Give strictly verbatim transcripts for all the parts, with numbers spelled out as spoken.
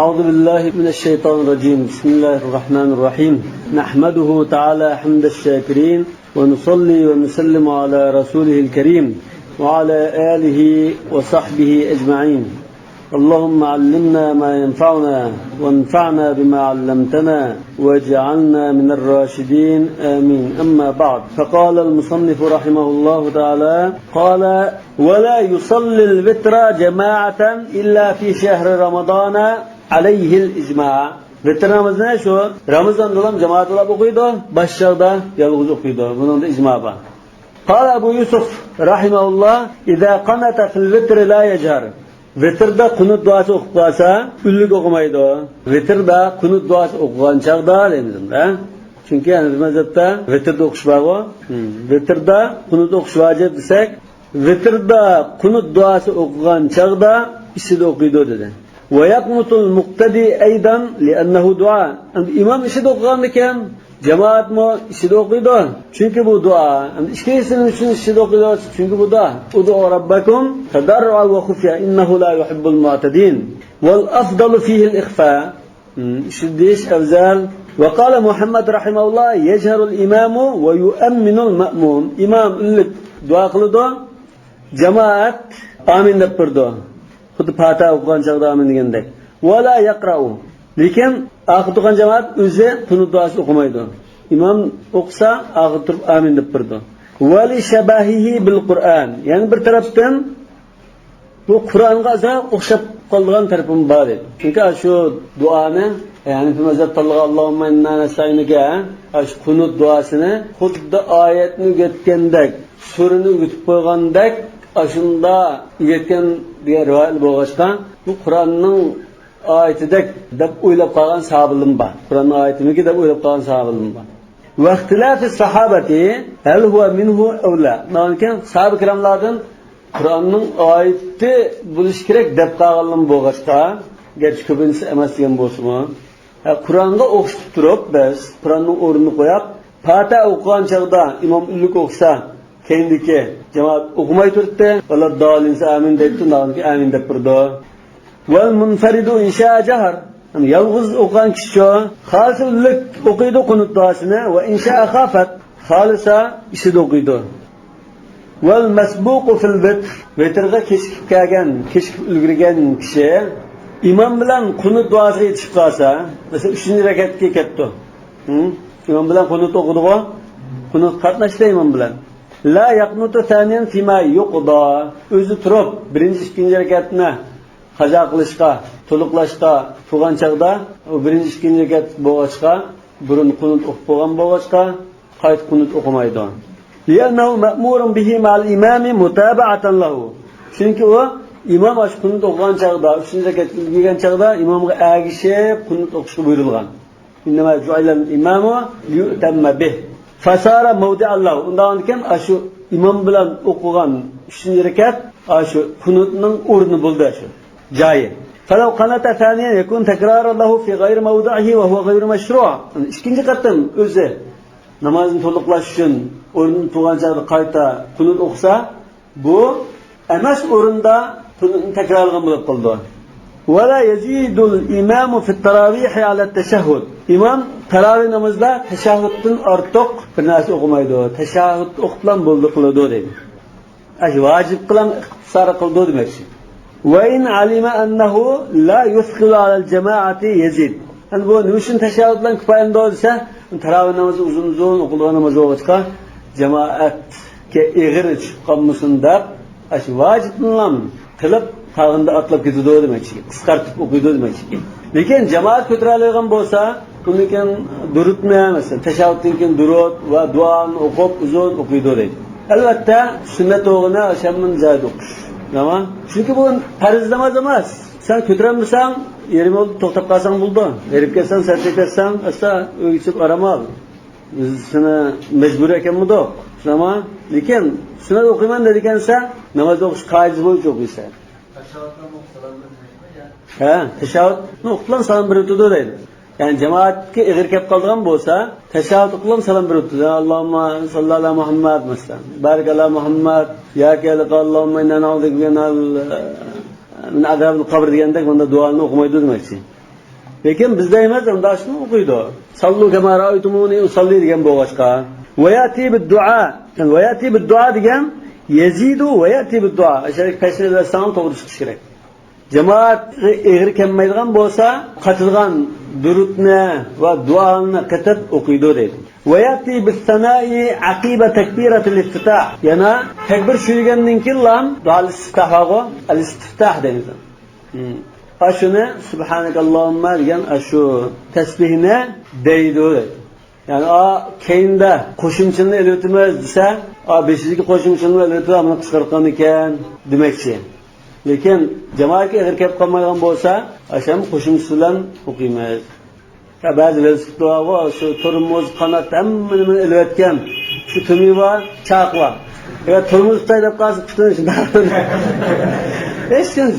أعوذ بالله من الشيطان الرجيم. بسم الله الرحمن الرحيم. نحمده تعالى حمد الشاكرين، ونصلي ونسلم على رسوله الكريم، وعلى آله وصحبه أجمعين. اللهم علمنا ما ينفعنا، وانفعنا بما علمتنا، واجعلنا من الراشدين. آمين. أما بعد، فقال المصنف رحمه الله تعالى، قال: ولا يصلي الوتر جماعة إلا في شهر رمضان عليه الإجماع. ۋىتىر نامىزىنى شۇ رامىزاندىلا جامائەت بىلەن ئوقۇيدۇ، باشقا چاغدا يالغۇز ئوقۇيدۇ. بۇنىڭدا ئىجما بار. قال أبو يوسف رحمه الله: إذا قنت في الوتر لا يجهر. ۋىتىردە قۇنۇت دۇئاسى ئوقۇپ قالسا، ئۈنلۈك ئوقۇمايدۇ. ۋىتىردە قۇنۇت دۇئاسى ئوقۇغان چاغدا دەيمىز ئەمدى، ھە؟ چۈنكى ھەنەفىي مەزھەپتە ۋىتىردە ئوقۇش بارغۇ. ھىم. ۋىتىردە قۇنۇت ئوقۇش ۋاجىپ دېسەك، ۋىتىردە قۇنۇت دۇئاسى ئوقۇغان چاغدا ئىچىدە ئوقۇيدۇ دېدى. ويقنت المقتدي أيضا لأنه دعاء. ئەمدى ئىمام ئىچىدە ئوقۇغاندىكىن، جامائەتمۇ ئىچىدە ئوقۇيدۇ. چۈنكى بۇ دۇئا. ئەمدى ئىككىلىسى نېمە ئۈچۈن ئىچىدە ئوقۇيدۇ؟ چۈنكى بۇ دۇئا. ادعوا ربكم تضرعا وخفية إنه لا يحب المعتدين. والأفضل فيه الإخفاء. ھىم، ئىچىدە دېيىش ئەۋزەل. وقال محمد رحمه الله: يجهر الإمام ويؤمن المأموم. ئىمام ئۈنلۈك دۇئا قىلىدۇ، جامائەت ئامىن دەپ بېرىدۇ. خۇددى پاتىھە ئوقۇغان چاغدا ئامىن دېگەندەك. ولا يقرأ. لېكىن ئاخىردا تۇرغان جامائەت ئۆزى قۇنۇت دۇئاسى ئوقۇمايدۇ. ئىمام ئوقۇسا، ئاخىردا تۇرۇپ ئامىن دەپ بېرىدۇ. ولشبهه بالقرآن. يەنە بىر تەرەپتىن، بۇ قۇرئانغا ئازراق ئوخشاپ قالىدىغان تەرىپىمۇ بار دەيدۇ. چۈنكى شۇ دۇئانى، يەنى ھەنەفىي مەزھەپ تاللىغان، اللهم إنا نستعينك، شۇ قۇنۇت دۇئاسىنى خۇددى ئايەتنى ئۆگەتكەندەك، سۈرىنى ئۆگىتىپ قويغاندەك، ئاشۇندا ئۆگەتكەن دېگەن رىۋايەت بولغاچقا، بۇ قۇرئاننىڭ ئايىتىدەك دەپ ئويلاپ قالغان ساھابىلىرىم بار. قۇرئاننىڭ ئايىتىمىكى دەپ ئويلاپ قالغان ساھابىلىرىم بار. واختلاف الصحابة هل هو منه أو لا. ئۇنىڭدىن كېيىن ساھابە كىراملاردىن قۇرئاننىڭ ئايىتى بولۇشى كېرەك دەپ قالغانلىرىمۇ بولغاچقا، گەرچە كۆپىنچىسى ئەمەس دېگەن بولسىمۇ، ھە، قۇرئانغا ئوخشىتىپ تۇرۇپ بىز قۇرئاننىڭ ئورنىنى قويۇپ، پاتىھە ئوقۇغان چاغدا ئىمام ئۈنلۈك ئوقۇسا، كەينىدىكى جامائەت ئوقۇماي تۇرۇپتۇ، ۋەلەددالىن دېسە ئامىن دەيدۇ، ئۇنداقتىن كېيىن ئامىن دەپ بېرىدۇ. والمنفرد إن شاء جهر. يەنى يالغۇز ئوقۇغان كىشىچۇ؟ خالىسا ئۈنلۈك ئوقۇيدۇ قۇنۇت دۇئاسىنى، وإن شاء خفت. خالىسا ئىچىدە ئوقۇيدۇ. والمسبوق في الوتر. ۋىتىرغا كېچىكىپ كەلگەن، كېچىكىپ ئۈلگۈرگەن كىشى ئىمام بىلەن قۇنۇت دۇئاسىغا يېتىشىپ قالسا، مەسىلەن، ئۈچىنچى رەكەتكە كەپتۇ. ھىم؟ ئىمام بىلەن قۇنۇت ئوقۇدىغۇ. قۇنۇت قاتناشتى ئىمام بىلەن. لا يقنت ثانيا فيما يقضى. ئۆزى تۇرۇپ، بىرىنچى، ئىككىنچى رەكەتنى قازا قىلىشقا، تولۇقلاشقا تۇرغان چاغدا، ئۇ بىرىنچى، ئىككىنچى رەكەت بولغاچقا، بۇرۇن قۇنۇت ئوقۇپ بولغان بولغاچقا، قايتا قۇنۇت ئوقۇمايدۇ. لأنه مأمور به مع الإمام متابعة له. چۈنكى ئۇ ئىمام ئاشۇ قۇنۇت ئوقۇغان چاغدا، ئۈچىنچى رەكەتكە ئۈلگۈرگەن چاغدا ئىمامغا ئەگىشىپ قۇنۇت ئوقۇشقا بۇيرۇلغان. إنما جعل الإمام ليؤتم به. فصار موضعا له. ئۇنداقتىن كېيىن ئاشۇ ئىمام بىلەن ئوقۇغان ئۈچىنچى رەكەت ئاشۇ قۇنۇتنىڭ ئورنى بولدى، شۇ جايى. فلو قنت ثانيا يكون تكرارا له في غير موضعه وهو غير مشروع. ئىككىنچى قېتىم ئۆزى نامازنى تولۇقلاش ئۈچۈن ئورنىدىن تۇرغان چاغدا قايتا قۇنۇت ئوقۇسا، بۇ ئەمەس ئورۇندا قۇنۇتنى تەكرارلىغان بولۇپ قالىدۇ. ولا يزيد الإمام في التراويح على التشهد. ئىمام تاراۋىھ نامىزىدا تەشەھھۇدتىن ئارتۇق بىر نەرسە ئوقۇمايدۇ. تەشەھھۇد ئوقۇپلا بولدى قىلىدۇ دەيدۇ. ئاشۇ ۋاجىپقىلا ئىقتىسار قىلىدۇ دېمەكچى. وإن علم أنه لا يثقل على الجماعة يزيد. ئەمدى بۇ نېمە ئۈچۈن تەشەھھۇد بىلەن كۇپايىلىنىدۇ دېسە، تاراۋىھ نامىزى ئۇزۇن-ئۇزۇن ئوقۇلغان ناماز بولغاچقا، جامائەتكە ئېغىر چۈشۈپ قالمىسۇن دەپ، ئاشۇ ۋاجىپنىلا قىلىپ، قالغىنىدا ئاتلاپ كېتىدۇ دېمەكچى، قىسقارتىپ ئوقۇيدۇ دېمەكچى. لېكىن جامائەت كۆتۈرەلەيدىغان بولسا، ئۇنىڭ كېيىن دۇرۇتنى، مەسىلەن، تەشەھھۇدتىن كېيىن دۇرۇت ۋە دۇئانى ئوقۇپ، ئۇزۇن ئوقۇيدۇ دەيدۇ. ئەلۋەتتە، سۈننەت بولغىنى ئاشۇ ھەممىنى جايىدا ئوقۇش. تامام. چۈنكى بۇ پەرز ناماز ئەمەس. سەن كۆتۈرەلمىسەڭ، يېرىم يولدا توختاپ قالساڭ بولىدۇ. ھېرىپ كەتسەڭ، سەل چېكىنسەڭ، ئەستا ئۆيگە چىقىپ ئارام ئال. بىز سېنى مەجبۇرىي ئەكەلمىدۇق. تامام. لېكىن سۈننەت ئوقۇيمەن دېدىكەنسەن، ناماز ئوقۇش قائىدىسى بويىچە ئوقۇيسەن. ھە، تەشەھھۇدنى ئوقۇپلا سالام بېرىۋېتىدۇ دەيدۇ. يەنى جامائەتكە ئېغىر كەپ قالىدىغان بولسا، تەشەھھۇد ئوقۇپلا سالام بېرىۋېتىدۇ. اللهم صل على محمد، مەسىلەن، بارك على محمد ياكى ھېلىقى اللهم إنا نعوذ بك من ال-، من عذاب القبر دېگەندەك، بۇندا دۇئانى ئوقۇمايدۇ دېمەكچى. لېكىن بىز دەيمىز، ئەمدى ئاشۇنى ئوقۇيدۇ. سەللۇ كەما رەئەيتۇمۇنى ئۇسەللى دېگەن بولغاچقا. ۋەيەتى بىددۇئا. يەنى ۋەيەتى بىددۇئا دېگەن يەزىدۇ ۋەيەتى بىددۇئا. ئەشەدىكى پەسنى ئەۋەتسەڭ توغرا چىقىشى كېرەك. جامائەت ئېغىر كەلمەيدىغان بولسا، قاتىدىغان دۇرۇتنى ۋە دۇئانى قېتىپ ئوقۇيدۇ دەيدۇ. ۋەيەتى بىسسەنائى ئەقىبە تەكبىرەتىل ئىفتىتاھ. يەنە تەكبىر چۈشۈرگەندىن كېيىنلا دۇئال ئىستىفتاھ بارغۇ، ئەل ئىستىفتاھ دەيمىز. ھىم. ئاشۇنى سۇبھانەكاللاھۇمما دېگەن ئاشۇ تەسبىھنى دەيدۇ. يەنى، ئا، كەينىدە قوشۇمچىنى ئېلىۋېتىمىز دېسە، ئا، بېشىدىكى قوشۇمچىنى ئېلىۋېتىپ، ئامانە قىسقارتقان ئىكەن دېمەكچى. لېكىن جامائەتكە ئېغىر كەپ قالمايدىغان بولسا، ئاشۇ قوشۇمچىسى بىلەن ئوقۇيمىز. يا بەزى ۋېلىسىپىتلار بارغۇ، شۇ تورمۇز، قانات، ھەممە نېمىنى ئېلىۋەتكەن. شۇ تۈمى بار، چاقى بار. يا تورمۇز تۇتاي دەپ قالسا، پۈتۈن شۇنداق. ھېچ كىم،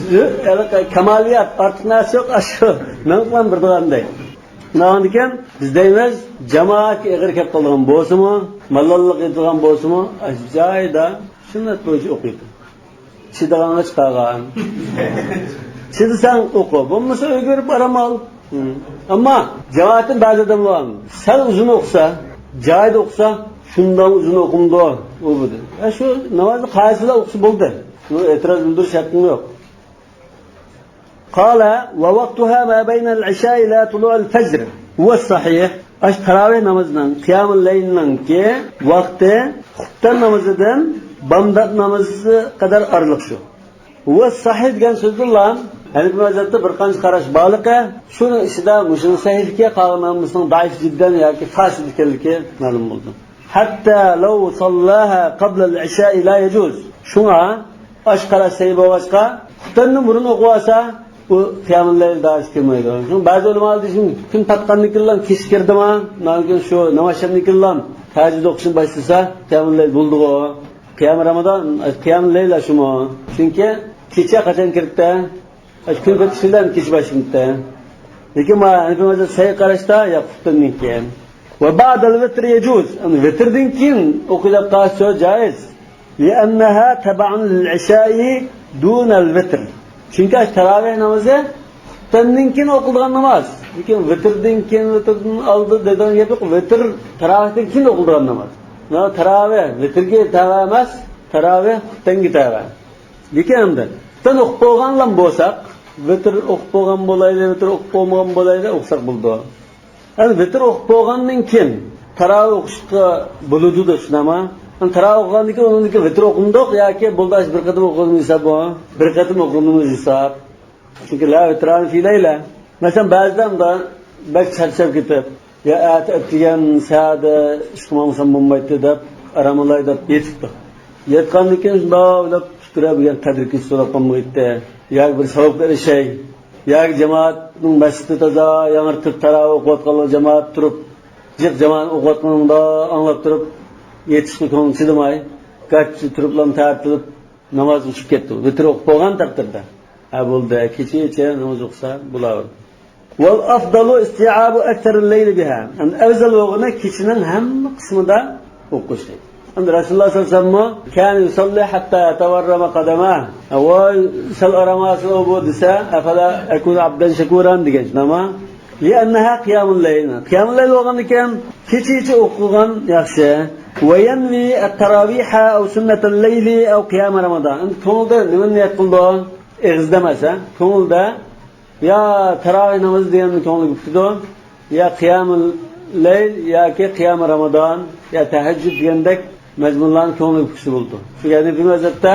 كامالىيەت، ئارتۇق نەرسە يوق، ئاشۇ. مەن قىلغان بىر دېگەندەك. شۇنداقتىكەن، بىز دەيمىز، جامائەتكە ئېغىر كەپ قالىدىغان بولسىمۇ، مالاللىق يېتىدىغان بولسىمۇ، ئاشۇ جايىدا سۈننەت بويىچە ئوقۇيدۇ. چىدىغانغا چىقارغان. چىدىساڭ ئوقۇ، بولمىسا ئۆيگە بېرىپ ئارام ئال. ھىم. ئەمما جامائەتتىن بەزى ئادەملەر سەل ئۇزۇن ئوقۇسا، جايىدا ئوقۇسا، شۇنداق ئۇزۇن ئوقۇمدۇ ئۇ بۇ دېدى. يا شۇ نامازنى قايسىلا ئوقۇسا بولدى. بۇ ئېتىراز بىلدۈرۈش ھەققىڭ يوق. قال: ووقتها ما بين العشاء إلى طلوع الفجر هو الصحيح. ئاشۇ تاراۋىھ نامىزىنىڭ، قىيامۇل لەيلنىڭكى ۋاقتى خۇپتەن نامىزىدىن بامدات نامىزى قەدەر ئارىلىق شۇ. ۋە سەھىھ دېگەن سۆزدىنلا ھەنىفىي مەزھەپتە بىر قانچە قاراش بارلىقى، شۇنىڭ ئىچىدە مۇشۇنىڭ سەھىھلىكى، قالغان ھەممىسىنىڭ زەئىپ جىددەن ياكى فاسىد ئىكەنلىكى مەلۇم بولدى. حتى لو صلاها قبل العشاء لا يجوز. شۇڭا ئاشۇ قاراش سەھىھ بولغاچقا، خۇپتەندىن بۇرۇن ئوقۇۋالسا، بۇ قىيامۇل لەيل دائىرىسىگە كىرمەيدۇ. شۇڭا بەزى ئۆلىمالار دېيىشى، كۈن پاتقاندىن كېيىنلا كېچە كىردىما، ئاندىن كېيىن شۇ ناماز ئىشلەمدىن كېيىنلا تەھەججۇد ئوقۇشنى باشلىسا، قىيامۇل لەيل بولدىغۇ. قىيام رامىزان، قىيام لەيل شۇمۇ. چۈنكى كېچە قاچان كىرىپتۇ؟ كۈن پېتىش بىلەن كېچە باشلىنىپتۇ. لېكىن ما ھەنىفىي مەزھەپ سەھىھ قاراشتا يا خۇپتەندىن كېيىن. ۋە بەئدەل ۋىتر يەجۇز. يەنى ۋىتىردىن كېيىن ئوقۇيدىغان قاراشچۇ جائىز. لىئەننەھا تەبەئۇن لىلئىشائى دۇنەل ۋىتر. چۈنكى ئاشۇ تاراۋىھ نامىزى خۇپتەندىن كېيىن ئوقۇلىدىغان ناماز. لېكىن ۋىتىردىن كېيىن، ۋىتىردىن ئالدىن دەيدىغان گەپ يوق. ۋىتىر تاراۋىھتىن كېيىن ئوقۇلىدىغان ناماز. مانا تاراۋىھ ۋىتىرگە تەۋە ئەمەس، تاراۋىھ خۇپتەنگە تەۋە. لېكىن ئەمدى خۇپتەن ئوقۇپ بولغانلا بولساق، ۋىتىر ئوقۇپ بولغان بولايلى، ۋىتىر ئوقۇپ بولمىغان بولايلى، ئوقۇساق بولىدۇ. ئەمدى ۋىتىر ئوقۇپ بولغاندىن كېيىن تاراۋىھ ئوقۇشقا بولىدۇ دەپ شۇنداقمۇ؟ ئەمدى تاراۋىھ ئوقۇغاندىن كېيىن ئۇنىڭدىن كېيىن ۋىتىر ئوقۇمدۇق ياكى بولدى، بىر قېتىم ئوقۇغىنىمىز ھېساب بۇ؟ بىر قېتىم ئوقۇغىنىمىز ھېساب. چۈنكى لا ۋىترانە فى لەيلە. مەسىلەن، بەزىدە ئۇنداق بەك چارچاپ كېتىپ، يا ئەتە ئەتىگەن سەھەردە ئىشقا ماڭمىسام بولمايتتى دەپ، ئارام ئالاي دەپ يېتىپتۇ. ياتقاندىن كېيىن شۇنداق ئويلاپ تۇرۇپ، بۈگۈن قەدىر كېچە سوراپ قالمىغايتتى. ياكى بىر ساۋابقا ئېرىشەي. ياكى جامائەتنىڭ مەسچىتى تازا ياڭرىتىپ، تاراۋىھ ئوقۇۋاتقانلار جامائەت تۇرۇپ، جىق جامائەت ئوقۇۋاتقىنىڭدا ئاڭلاپ تۇرۇپ، يېتىشقا كۆڭلى چىدىماي، گاچچا تۇرۇپلا تارتىلىپ، نامازغا چۈشۈپ كەتتى. ۋىتىر ئوقۇپ بولغان تەقدىردە. ھە، بولدى، كېچىگىچە ناماز ئوقۇسا بولاۋېرىدۇ. ۋەل ئەفزەلۇ ئىستىئابۇ ئەكسەرىل لەيلى بىھا. ئەمدى ئەۋزەل بولغىنى كېچىنىڭ ھەممە قىسمىدا ئوقۇش دەيدۇ. ئەمدى رەسۇلۇللا سەللەللاھۇ ئەلەيھى ۋەسەللەممۇ كانە يۇسەللى ھەتتا يەتەۋەررەمە قەدەمە. ۋاي، سەل ئارام ئالسا ئۇ بۇ دېسە، ئەفەلا ئەكۇنۇ ئەبدەن شەكۇران دېگەن، شۇنداقمۇ؟ لىئەننەھا قىيامۇل لەيل. قىيامۇل لەيل بولغاندىكىن، كېچىچە ئوقۇغان ياخشى. ۋە يەنۋى ئەتتەراۋىھە ئەۋ سۈننەتەل لەيلى ئەۋ قىيامە رامىزان. ئەمدى كۆڭلىدە نېمىنى نىيەت قىلىدۇ؟ ئېغىزدا ئەمەس، ھە؟ كۆڭلىدە يا تاراۋىھ نامىزى دېگەننى كۆڭلىگە پۈكىدۇ، يا قىيامۇل لەيل ياكى قىيامى رامىزان، يا تەھەججۇد دېگەندەك مەزمۇنلارنى كۆڭلىگە پۈكسە بولىدۇ. شۇ يەنى بىر مەزھەپتە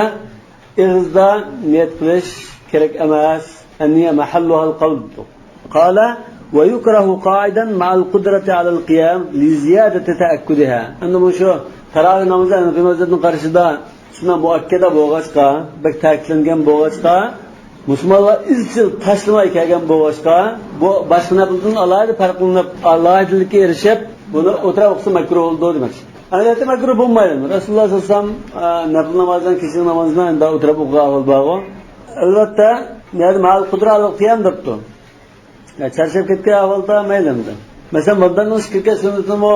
ئېغىزدا نىيەت قىلىش كېرەك ئەمەس. ئەننىيە مەھەللۇھەل قەلب. قال، ۋە يۇكرەھۇ قائىدەن مەئەل قۇدرەتى ئەلەل قىيام لىزىيادەتى تەئەككۇدىھا. ئەمدى مۇشۇ تاراۋىھ نامىزى ھەنەفىي مەزھەپنىڭ قارىشىدا سۈننە مۇئەككەدە بولغاچقا، بەك تەكىتلەنگەن بولغاچقا، مۇسۇلمانلار ئىزچىل تاشلىماي كەلگەن بولغاچقا، بۇ باشقا نەپىلدىن ئالاھىدە پەرقلىنىپ، ئالاھىدىلىككە ئېرىشىپ، بۇنى ئوتتۇراپ ئوقۇسا مەكرۇھ بولىدۇ دېمەكچى. ئەلۋەتتە مەكرۇھ بولمايدۇ. رەسۇلۇللا سەللەللاھۇ ئەلەيھى ۋەسەللەم، ئە، نەپىل نامازدىن كېچىلىك نامازنى ئەمدى ئوتتۇراپ ئوقۇغان ئەھۋال بارغۇ. ئەلۋەتتە، يەنى مەئەل قۇدرەتى ئەلەل قىيام دەپتۇ. يا چارچاپ كەتكەن ئەھۋالدا مەيلى ئەمدى. مەسىلەن، بامداتنىڭ ئىككى رەكەت سۈننىتىنىمۇ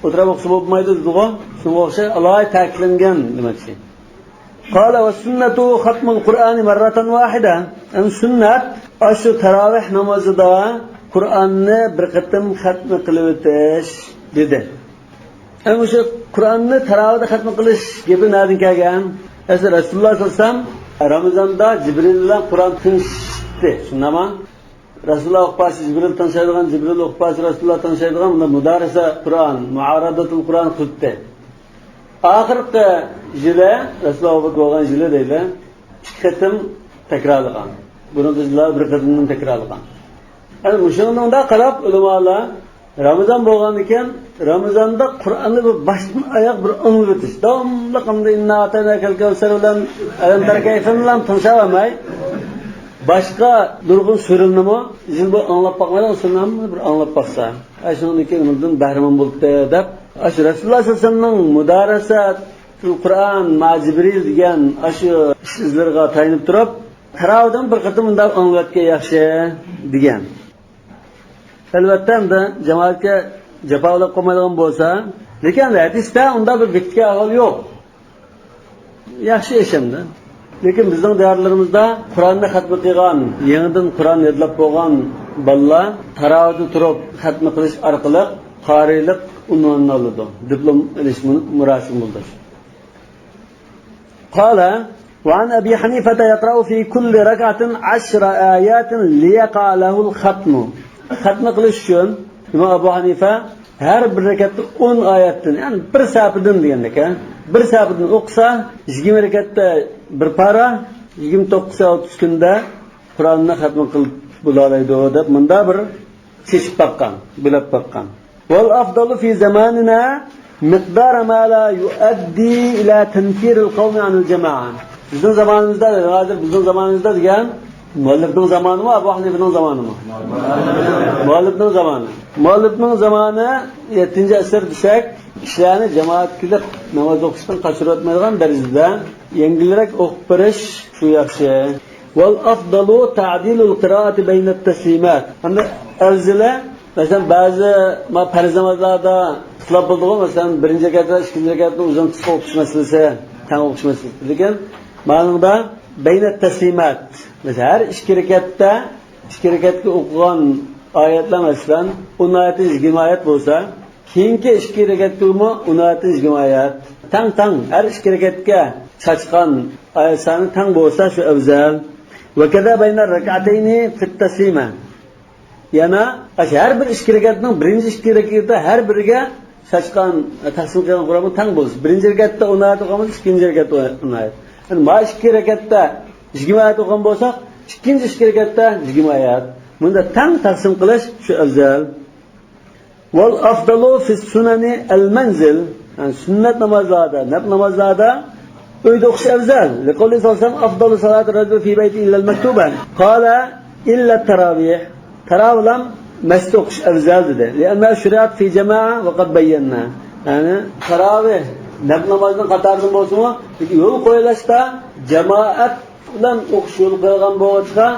ئوتتۇراپ ئوقۇسا بولمايدۇ دېدىغۇ. شۇنىڭغا ئوخشاش ئالاھىدە تەكىتلەنگەن دېمەكچى. قال، ۋەسسۇننەتۇ خەتمۇل قۇرئانى مەررەتەن ۋاھىدە. ئەمدى سۈننەت، ئاشۇ تاراۋىھ نامىزىدا قۇرئاننى بىر قېتىم خەتمە قىلىۋېتىش دېدى. ئەمما شۇ قۇرئاننى تاراۋىدا خەتمە قىلىش گېپى نەدىن كەلگەن؟ ئەسلى رەسۇلۇللاھ سەللەللاھۇ ئەلەيھى ۋەسەللەم رامىزاندا جىبرىل بىلەن قۇرئان تىڭشىتتى. شۇنداقمۇ؟ رەسۇلۇللاھ ئوقۇپ بەرسە جىبرىل تىڭشايدىغان، جىبرىل ئوقۇپ بەرسە رەسۇلۇللاھ تىڭشايدىغان، بۇنداق مۇدارىسە قۇرئان، مۇئارادەتۇل قۇرئان قىلدى. ئاخىرقى يىلى، رەسۇلۇللاھ ۋاپات بولغان يىلى دەيلى، ئىككى قېتىم تەكرارلىغان. بۇرۇنقى يىللار بىر قېتىمدىن تەكرارلىغان. يەنى مۇشۇنىڭدا قاراپ ئۆلىمالار رامىزان بولغاندىكىن، رامىزاندا قۇرئاننى بىر باشتىن ئاياغ بىر ئاڭلىۋېتىش. داۋاملىق ئەمدى ئىننا ئەتەيناكەل كەۋسەر بىلەن ئەلەم تەرە كەيفىنى بىلەن تىڭشاۋەرمەي، باشقا نۇرغۇن سۈرىلىرىنىمۇ يىل بويى ئاڭلاپ باقمايدىغان سۈرىلەرنى بىر ئاڭلاپ باقسا، ئاشۇنىڭدىن كېيىن ئۇنىڭدىن بەھرىمەن بولۇپتۇ دەپ، ئاشۇ رەسۇلۇللاھ سەللەللاھۇ ئەلەيھى ۋەسەللەمنىڭ مۇدارىسەتۇل قۇرئان مە جىبرىل دېگەن ئاشۇ ئىش ئىزلىرىغا تايىنىپ تۇرۇپ، تاراۋىدىن بىر قېتىم ئۇنداق ئاڭلىۋەتكەن ياخشى دېگەن. ئەلۋەتتە، ئەمدى جامائەتكە جاپا بولۇپ قالمايدىغان بولسا، لېكىن ھەدىستە ئۇنداق بىر بېكىتكەن ئەھۋال يوق. ياخشى ئىش ئەمدى. لېكىن بىزنىڭ دىيارلىرىمىزدا قۇرئاننى خەتمە قىلغان، يېڭىدىن قۇرئان يادلاپ بولغان بالىلار تاراۋىدا تۇرۇپ خەتمە قىلىش ئارقىلىق قارىيلىق ئۇنۋانىنى ئالىدۇ، دىپلوم ئېلىش مۇ-، مۇراسىمى بولىدۇ. قال، وعن أبي حنيفة يقرأ في كل ركعة عشر آيات ليقع له الختم. خەتمە قىلىش ئۈچۈن ئىمام ئەبۇ ھەنىفە ھەر بىر رەكەتتە ئون ئايەتتىن، يەنى بىر سەپىدىن دېگەندەك، ھە؟ بىر سەپىدىن ئوقۇسا، يىگىرمە رەكەتتە بىر پارا، يىگىرمە توققۇز سائەت ئوتتۇز كۈندە قۇرئاننى خەتمە قىلىپ بولالايدۇ دەپ مۇنداق بىر چېچىپ باققان، بۆلۈپ باققان. والأفضل في زماننا مقدار ما لا يؤدي إلى تنفير القوم عن الجماعة. بىزنىڭ زامانىمىزدا، ھازىر بىزنىڭ زامانىمىزدا دېگەن مۇئەللىپنىڭ زامانىمۇ، ئەبۇ ھەنىفىنىڭ زامانىمۇ؟ مۇئەللىپنىڭ زامانى. مۇئەللىپنىڭ زامانى يەتتىنچى ئەسىر دېسەك، كىشىلەرنى جامائەتكە كېلىپ ناماز ئوقۇشتىن قاچۇرۇۋەتمەيدىغان دەرىجىدە يەڭگىلرەك ئوقۇپ بېرىش شۇ ياخشى. والأفضل تعديل القراءة بين التسليمات. ئەمدى ئەۋزىلى، مەسىلەن، بەزى ما پەرز نامازلاردا ئىختىلاپ بولىدىغۇ، مەسىلەن، بىرىنچى رەكەت ۋە ئىككىنچى رەكەتنى ئۇزۇن قىسقا ئوقۇش مەسىلىسى، تەڭ ئوقۇش مەسىلىسى. لېكىن مانىڭدا بين التسليمات، مەسىلەن، ھەر ئىككى رەكەتتە، ئىككى رەكەتكە ئوقۇغان ئايەتلەر، مەسىلەن، ئون ئايەتتىن يىگىرمە ئايەت بولسا، كېيىنكى ئىككى رەكەتكىمۇ ئون ئايەتتىن يىگىرمە ئايەت. تەڭ، تەڭ، ھەر ئىككى رەكەتكە چاچقان ئايەت سانى تەڭ بولسا، شۇ ئەۋزەل. وكذا بين الركعتين في التسليمة. يەنە ئاشۇ ھەر بىر ئىككى رەكەتنىڭ بىرىنچى ئىككى رەكەتتە ھەر بىرىگە چاچقان، تەقسىم قىلغان قۇرئانمۇ تەڭ بولسا، بىرىنچى رەكەتتە ئون ئايەت ئوقۇغان بولسا، ئىككىنچى رەكەتتە ئون ئايەت. يەنى ما ئىككى رەكەتتە يىگىرمە ئايەت ئوقۇغان بولساق، ئىككىنچى ئىككى رەكەتتە يىگىرمە ئايەت. مۇنداق تەڭ تەقسىم قىلىش شۇ ئەۋزەل. والأفضل في السنن المنزل. يەنى سۈننەت نامازلاردا، نەپىل نامازلاردا ئۆيدە ئوقۇش ئەۋزەل. لقوله صلى الله عليه وسلم: أفضل صلاة الرجل في بيته إلا المكتوبة. قال: إلا التراويح. تاراۋىھلام مەسچىتتە ئوقۇش ئەۋزەل دېدى. لأنها شرعت في جماعة وقد بينا. يەنى تاراۋىھ نەپىل نامازنىڭ قاتارىدىن بولسىمۇ، يول قويۇلۇشتا جامائەت بىلەن ئوقۇش يول قويۇلغان بولغاچقا،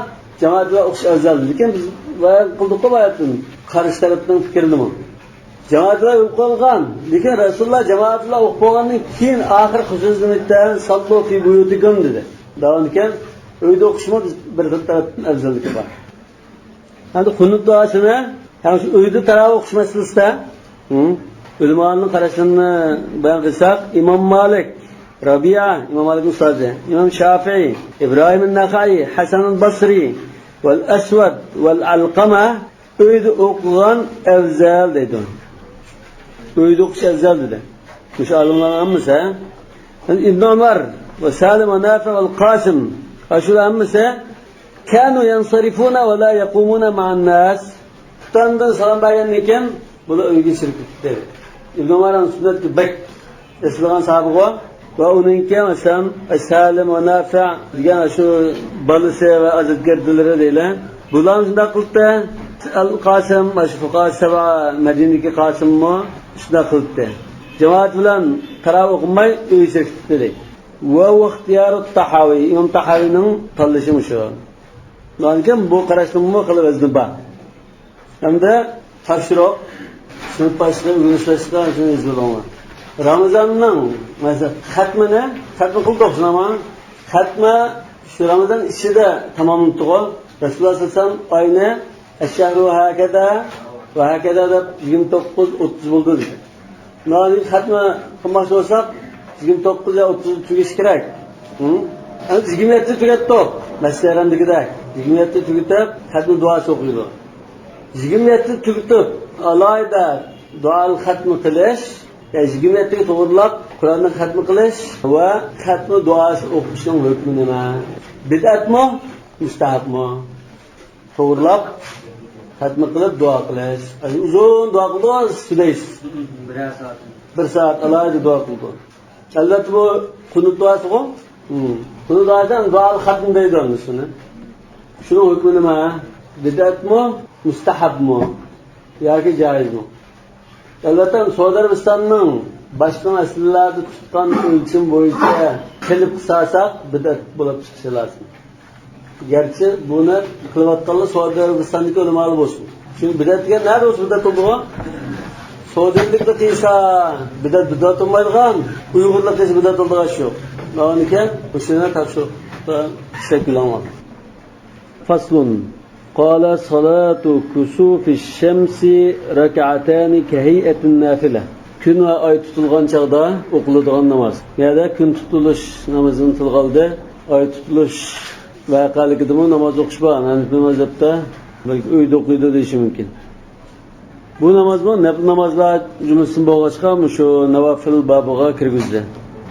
جامائەت بىلەن ئوقۇش ئەۋزەل. لېكىن بىز بايان قىلدۇققۇ باياتىن قارشى تەرەپنىڭ پىكرىنىمۇ. جامائەت بىلەن يول قويۇلغان، لېكىن رەسۇلۇللا جامائەت بىلەن ئوقۇپ بولغاندىن كېيىن ئاخىر خۇسۇسىيىتتە ساللۇ فى بۇيۇتىكۇم دېدى. داۋامىدىكى ئۆيدە ئوقۇشمۇ بىز بىر خىل تەرەپتىن ئەۋزەللىكى بار. ئەمدى قۇنۇت دۇئاسىنى، يەنى شۇ ئۆيدە تاراۋىھ ئوقۇش مەسىلىسىدە، ھە، ئۆلىمالارنىڭ قاراشلىرىنى بايان قىلساق، ئىمام مالىك، رابىئە، ئىمام مالىكنىڭ ئۇستازى، ئىمام شافىئى، ئىبراھىم نەخەئى، ھەسەن بەسرى، ۋەل ئەسۋەد، ۋەل ئەلقەمە ئۆيدە ئوقۇغان ئەۋزەل دەيدۇ. ئۆيدە ئوقۇش ئەۋزەل دېدى. مۇشۇ ئالىملارنىڭ ھەممىسى، ھە؟ ئىبن ئۆمەر ۋە سالىم ۋە نافىئ ۋەل قاسىم، ئاشۇلار ھەممىسى كانوا ينصرفون ولا يقومون مع الناس. خۇتەندىن سالام بەرگەندىن كېيىن بۇلار ئۆيگە چىرىپ كېتىپتۇ. ئىبن ئۆمەرنىڭ سۈننەتكە بەك ئېسىلغان ساھابىغۇ. ۋە ئۇنىڭكى، مەسىلەن، سالىم ۋە نافىئ دېگەن شۇ بالىسى ۋە ئازادگەردىلىرى دەيلى. بۇلار شۇنداق قىلدى. ئەل قاسىم، شۇ فۇقاھا سەبە، مەدىنىدىكى قاسىممۇ شۇنداق قىلدى. جامائەت بىلەن تاراۋىھ ئوقۇماي ئۆيىگە چىرىپ كېتىپتۇ. ۋە ئىختىيارۇ تاھاۋى، ئىمام تاھاۋىنىڭ تاللىشى مۇشۇ. ئاندىن كېيىن بۇ قاراشنىڭمۇ خېلى ۋەزنى بار. ھەمدە تاپشۇرۇق، سىنىپ باشلىقى، ئۆگىنىش باشلىقى، شۇنى يېزىپ ئېلىڭلار. رامىزاننىڭ، مەسىلەن، خەتمىنى، خەتمە قىلدۇق شۇنداقمۇ؟ خەتمە شۇ رامىزان ئىچىدە تاماملىنىپتىغۇ. رەسۇلۇللا سەللەللاھۇ ئەلەيھى ۋەسەللەم ئاينى ئەششەھرۇ ھەكەزا ۋە ھەكەزا دەپ يىگىرمە توققۇز، ئوتتۇز بولدى دېدى. مانا خەتمە قىلماقچى بولساق، يىگىرمە توققۇز يا ئوتتۇزدا تۈگىشى كېرەك. ھە؟ ئەمدى يىگىرمە يەتتىدە تۈگەتتۇق. مەسىلەن، ھەمدىكىدەك يىگىرمە يەتتىدە تۈگىتىپ، خەتمە دۇئاسى ئوقۇيدۇ. يىگىرمە يەتتىدە تۈگىتىپ، ئالاھىدە دۇئال خەتمە قىلىش، يا يىگىرمە يەتتىگە توغرىلاپ قۇرئاننى خەتمە قىلىش ۋە خەتمە دۇئاسى ئوقۇشنىڭ ھۆكمى نېمە؟ بىدئەتمۇ، مۇستەھەبمۇ؟ توغرىلاپ خەتمە قىلىپ دۇئا قىلىش. ئۇزۇن دۇئا قىلىدىغان سۈدەيس. بىرەر سائەت. بىر سائەت ئالاھىدە دۇئا قىلىدۇ. ئەلۋەتتە، بۇ قۇنۇت دۇئاسىغۇ. ھىم. قۇنۇت دۇئاسى ھەم دۇئال خەتم دەيدۇ ئەمدى شۇنى. شۇنىڭ ھۆكمى نېمە؟ بىدئەتمۇ، مۇستەھەبمۇ ياكى جائىزمۇ؟ ئەلۋەتتە، سەئۇدى ئەرەبىستاننىڭ باشقا مەسىلىلەردە تۇتقان ئۆلچىمى بويىچە قىلىپ قىلساق، بىدئەت بولۇپ چىقىشى لازىم. گەرچە بۇنى قىلىۋاتقانلار سەئۇدى ئەرەبىستاندىكى ئۆلىمالار بولسۇن. چۈنكى بىدئەت دېگەن نەدە بولسا بىدئەت بولىدىغۇ؟ سەئۇدىلىكلەر قىلسا بىدئەت، بىدئەت بولمايدىغان، ئۇيغۇرلار قىلسا بىدئەت بولىدىغان ئىش يوق. ماۋۇنىكەن مۇشۇنى تاپشۇرۇقتا ئىشلەپ كېلىڭلار. فصل. قال: صلاة كسوف الشمس ركعتان كهيئة النافلة. كۈن ۋە ئاي تۇتۇلغان چاغدا ئوقۇلىدىغان ناماز. يەنە كۈن تۇتۇلۇش نامىزىنى تىلغا ئالدى. ئاي تۇتۇلۇش ۋەقەلىكىدىمۇ ناماز ئوقۇش بار. ھەنەفىي مەزھەپتە، بەلكى ئۆيدە ئوقۇيدۇ دېيىشى مۇمكىن. بۇ نامازمۇ نەپىل نامازلار جۈملىسىدىن بولغاچقا، مۇشۇ ناۋافىل بابىغا كىرگۈزدى.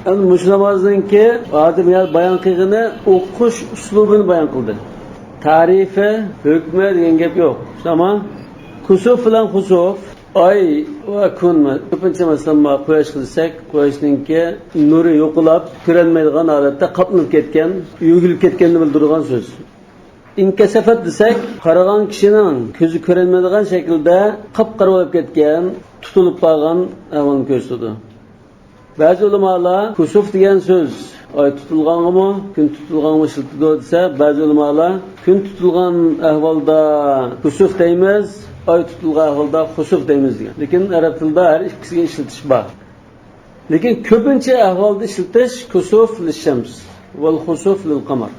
ئەمدى مۇشۇ نامازنىڭكى ھازىر مەن بايان قىلغىنى ئوقۇش ئۇسلۇبىنى بايان قىلدى. تەرىپى، ھۆكمى دېگەن گەپ يوق. شۇنداقمۇ؟ كۇسۇف بىلەن خۇسۇف، ئاي ۋە كۈن، كۆپىنچە مەسىلەن، قۇياشقا دېسەك، قۇياشنىڭكى نۇرى يوقىلاپ، كۆرەلمەيدىغان ھالەتتە قاپلىنىپ كەتكەن، يۆگىلىپ كەتكەننى بىلدۈرىدىغان سۆز. ئىنكەسەفەت دېسەك، قارىغان كىشىنىڭ كۆزى كۆرەلمەيدىغان شەكىلدە قاپقارا بولۇپ كەتكەن، تۇتۇلۇپ قالغان ئەھۋالنى كۆرسىتىدۇ. بەزى ئۆلىمالار كۇسۇف دېگەن سۆز ئاي تۇتۇلغانغىمۇ، كۈن تۇتۇلغانغىمۇ ئىشلىتىدۇ دېسە، بەزى ئۆلىمالار كۈن تۇتۇلغان ئەھۋالدا كۇسۇف دەيمىز، ئاي تۇتۇلغان ئەھۋالدا خۇسۇف دەيمىز دېگەن. لېكىن ئەرەب تىلىدا ھەر ئىككىسىگە ئىشلىتىش بار. لېكىن كۆپىنچە ئەھۋالدا ئىشلىتىش كۇسۇف لىششەمس ۋەل خۇسۇف لىل قەمەر.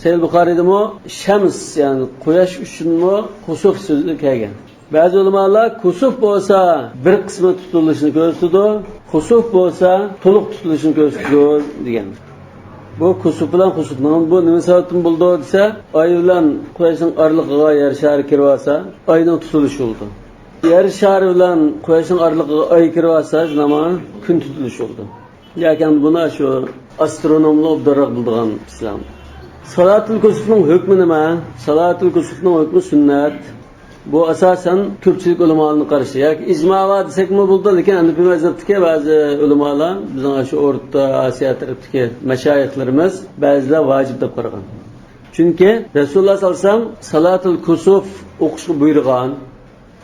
سەھىھ بۇخارىيدىمۇ شەمس، يەنى قۇياش ئۈچۈنمۇ خۇسۇف سۆزى كەلگەن. بەزى ئۆلىمالار كۇسۇف بولسا بىر قىسمى تۇتۇلۇشىنى كۆرسىتىدۇ، خۇسۇف بولسا تولۇق تۇتۇلۇشىنى كۆرسىتىدۇ دېگەن. بۇ كۇسۇف بىلەن خۇسۇفنىڭ بۇ نېمە سەۋەبتىن بولىدۇ دېسە، ئاي بىلەن قۇياشنىڭ ئارىلىقىغا يەر شارى كىرىۋالسا، ئاينىڭ تۇتۇلۇشى بولىدۇ. يەر شارى بىلەن قۇياشنىڭ ئارىلىقىغا ئاي كىرىۋالسا، شۇنداقمۇ كۈن تۇتۇلۇشى بولىدۇ. ياكى بۇنى شۇ ئاسترونوملار ئوبدانراق بىلىدىغان ئىسلام. سالاتۇل كۇسۇفنىڭ ھۆكمى نېمە؟ سالاتۇل كۇسۇفنىڭ ھۆكمى سۈننەت. بۇ ئاساسەن كۆپچىلىك ئۆلىمالارنىڭ قارىشى. ياكى ئىجما بار دېسەكمۇ بولىدۇ، لېكىن ھەنەفىي مەزھەپتىكى بەزى ئۆلىمالار، بىزنىڭ شۇ ئورتا ئاسىيا تەرەپتىكى مەشايىخلىرىمىز بەزىلەر ۋاجىپ دەپ قارىغان. چۈنكى رەسۇلۇللاھ سەللەللاھۇ ئەلەيھى ۋەسەللەم سالاتۇل كۇسۇف ئوقۇشقا بۇيرۇغان.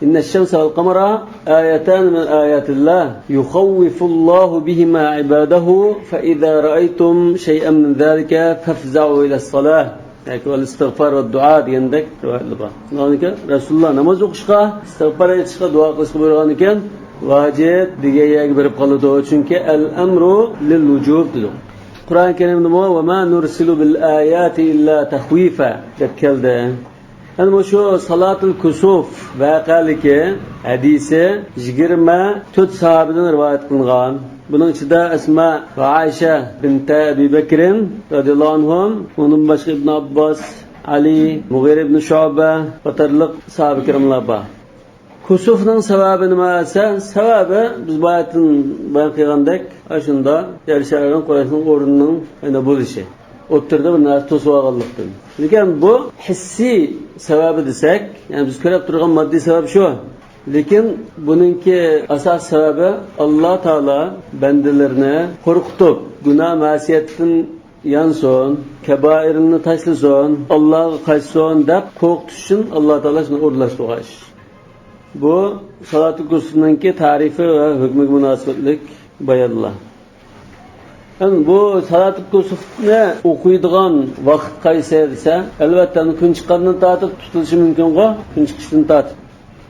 إن الشمس والقمر آيتان من آيات الله يخوف الله بهما عباده فإذا رأيتم شيئا من ذلك فافزعوا إلى الصلاة. ياكى ۋەل ئىستىغفار ۋە دۇئا دېگەندەك رىۋايەتلەر بار. شۇنىڭدىن رەسۇلۇللاھ ناماز ئوقۇشقا، ئىستىغپار ئېيتىشقا، دۇئا قىلىشقا بۇيرۇغان ئىكەن، ۋاجىپ دېگەن يەرگە بېرىپ قالىدۇ. چۈنكى الأمر للوجوب دېدۇق. قۇرئان كەرىمدىمۇ وما نرسل بالآيات إلا تخويفا دەپ كەلدى. يەنى مۇشۇ سالاتۇل كۇسۇف ۋەقەلىكى ھەدىسى يىگىرمە تۆت ساھابىدىن رىۋايەت قىلىنغان. بۇنىڭ ئىچىدە ئەسما ۋە ئائىشە بىنتە ئەبى بەكرىن رەزىياللاھۇ ئەنھۇم، ئۇنىڭدىن باشقا ئىبن ئابباس، ئەلى، مۇغىرە ئىبن شۇئبە قاتارلىق ساھابە كىراملار بار. كۇسۇفنىڭ سەۋەبى نېمە دېسە، سەۋەبى بىز باياتىن بايان قىلغاندەك، ئاشۇنداق يەر شارىنىڭ، قۇياشنىڭ ئورنىنىڭ يەنە بولۇشى. ئوتتۇرىدا بىر نەرسە توسۇۋالغانلىقتىن. لېكىن بۇ ھېسسىي سەۋەبى دېسەك، يەنى بىز كۆرۈپ تۇرغان ماددىي سەۋەب شۇ. لېكىن بۇنىڭكى ئاساسىي سەۋەبى ئاللا تائالا بەندىلىرىنى قورقۇتۇپ، گۇناھ مەسىيەتتىن يانسۇن، كەبائىرنى تاشلىسۇن، ئاللاغا قايتسۇن دەپ قورقۇتۇش ئۈچۈن ئاللا تائالا شۇنى ئورۇنلاشتۇرغان ئىش. بۇ سالاتۇل كۇسۇفنىڭكى تەرىپى ۋە ھۆكمىگە مۇناسىۋەتلىك بايانلار. ئەمدى بۇ سالاتۇل كۇسۇفنى ئوقۇيدىغان ۋاقىت قايسى دېسە، ئەلۋەتتە، كۈن چىققاندىن تارتىپ تۇتۇلۇشى مۇمكىنغۇ، كۈن چىقىشتىن تارتىپ.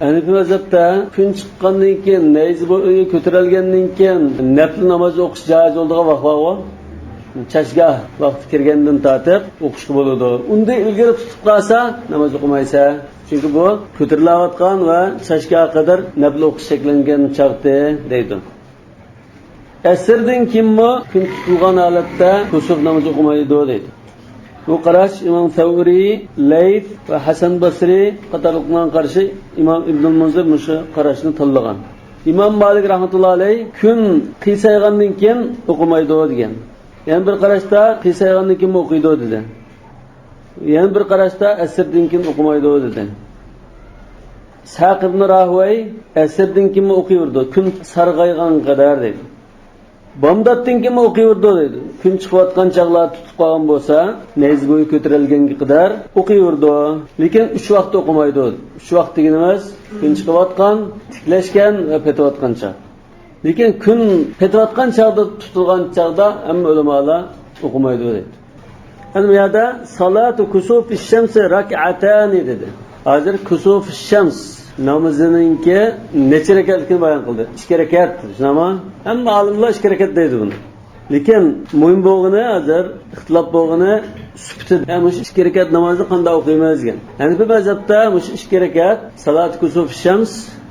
ھەنەفىي مەزھەپتە كۈن چىققاندىن كېيىن، نەيزە بويى كۆتۈرۈلگەندىن كېيىن نەپلى ناماز ئوقۇش جائىز بولىدىغان ۋاقىت بارغۇ. چاشگاھ ۋاقتى كىرگەندىن تارتىپ ئوقۇشقا بولىدۇ. ئۇندىن ئىلگىرى تۇتۇپ قالسا، ناماز ئوقۇمايسەن. چۈنكى بۇ كۆتۈرۈلۈۋاتقان ۋە چاچقا قەدەر نەپلى ئوقۇش چەكلەنگەن چاغدى دەيدۇ. ئەسىردىن كېيىنمۇ كۈن تۇتۇلغان ھالەتتە كۇسۇف نامىزى ئوقۇمايدۇ دەيدۇ. بۇ قاراش ئىمام سەۋرىي، لەيس ۋە ھەسەن بەسرىي قاتارلىقلارنىڭ قارىشى، ئىمام ئىبنۇل مۇنزىر مۇشۇ قاراشنى تاللىغان. ئىمام مالىك رەھمەتۇللا ئەلەيھ كۈن قىيسايغاندىن كېيىن ئوقۇمايدۇ دېگەن. يەنە بىر قاراشتا قىيسايغاندىن كېيىنمۇ ئوقۇيدۇ دېدى. يەنە بىر قاراشتا ئەسىردىن كېيىن ئوقۇمايدۇ دېدى. ئىسھاق ئىبن راھۇۋەي ئەسىردىن كېيىنمۇ ئوقۇيۋېرىدۇ، كۈن سارغايغانغا قەدەر دەيدۇ. بامداتتىن كېيىنمۇ ئوقۇيۋېرىدۇ دەيدۇ. كۈن چىقىۋاتقان چاغلار تۇتۇپ قالغان بولسا، نەيزە بويى كۆتۈرۈلگەنگە قەدەر ئوقۇيۋېرىدۇ. لېكىن ئۈچ ۋاقىت ئوقۇمايدۇ. ئۈچ ۋاقىت دېگىنىمىز كۈن چىقىۋاتقان، تىكلەشكەن ۋە پېتىۋاتقان چاغ. لېكىن كۈن پېتىۋاتقان چاغدا، تۇتۇلغان چاغدا ھەممە ئۆلىمالار ئوقۇمايدۇ دەيدۇ. ئەنە بۇ يەردە سالاتۇ كۇسۇفىش شەمسى راكئەتانى دېدى. ھازىر كۇسۇفىش شەمس نامىزىنىڭكى نەچچە رەكەتلىكىنى بايان قىلدى. ئىككى رەكەت، شۇنداقمۇ؟ ھەممە ئالىملار ئىككى رەكەت دەيدۇ بۇنى. لېكىن مۇھىم بولغىنى، ھازىر ئىختىلاپ بولغىنى سۈپىتى. يا مۇشۇ ئىككى رەكەت نامازنى قانداق ئوقۇيمىز دېگەن. ھەنىفىي مەزھەپتە مۇشۇ ئىككى رەكەت سالاتۇ كۇسۇفىش شەمس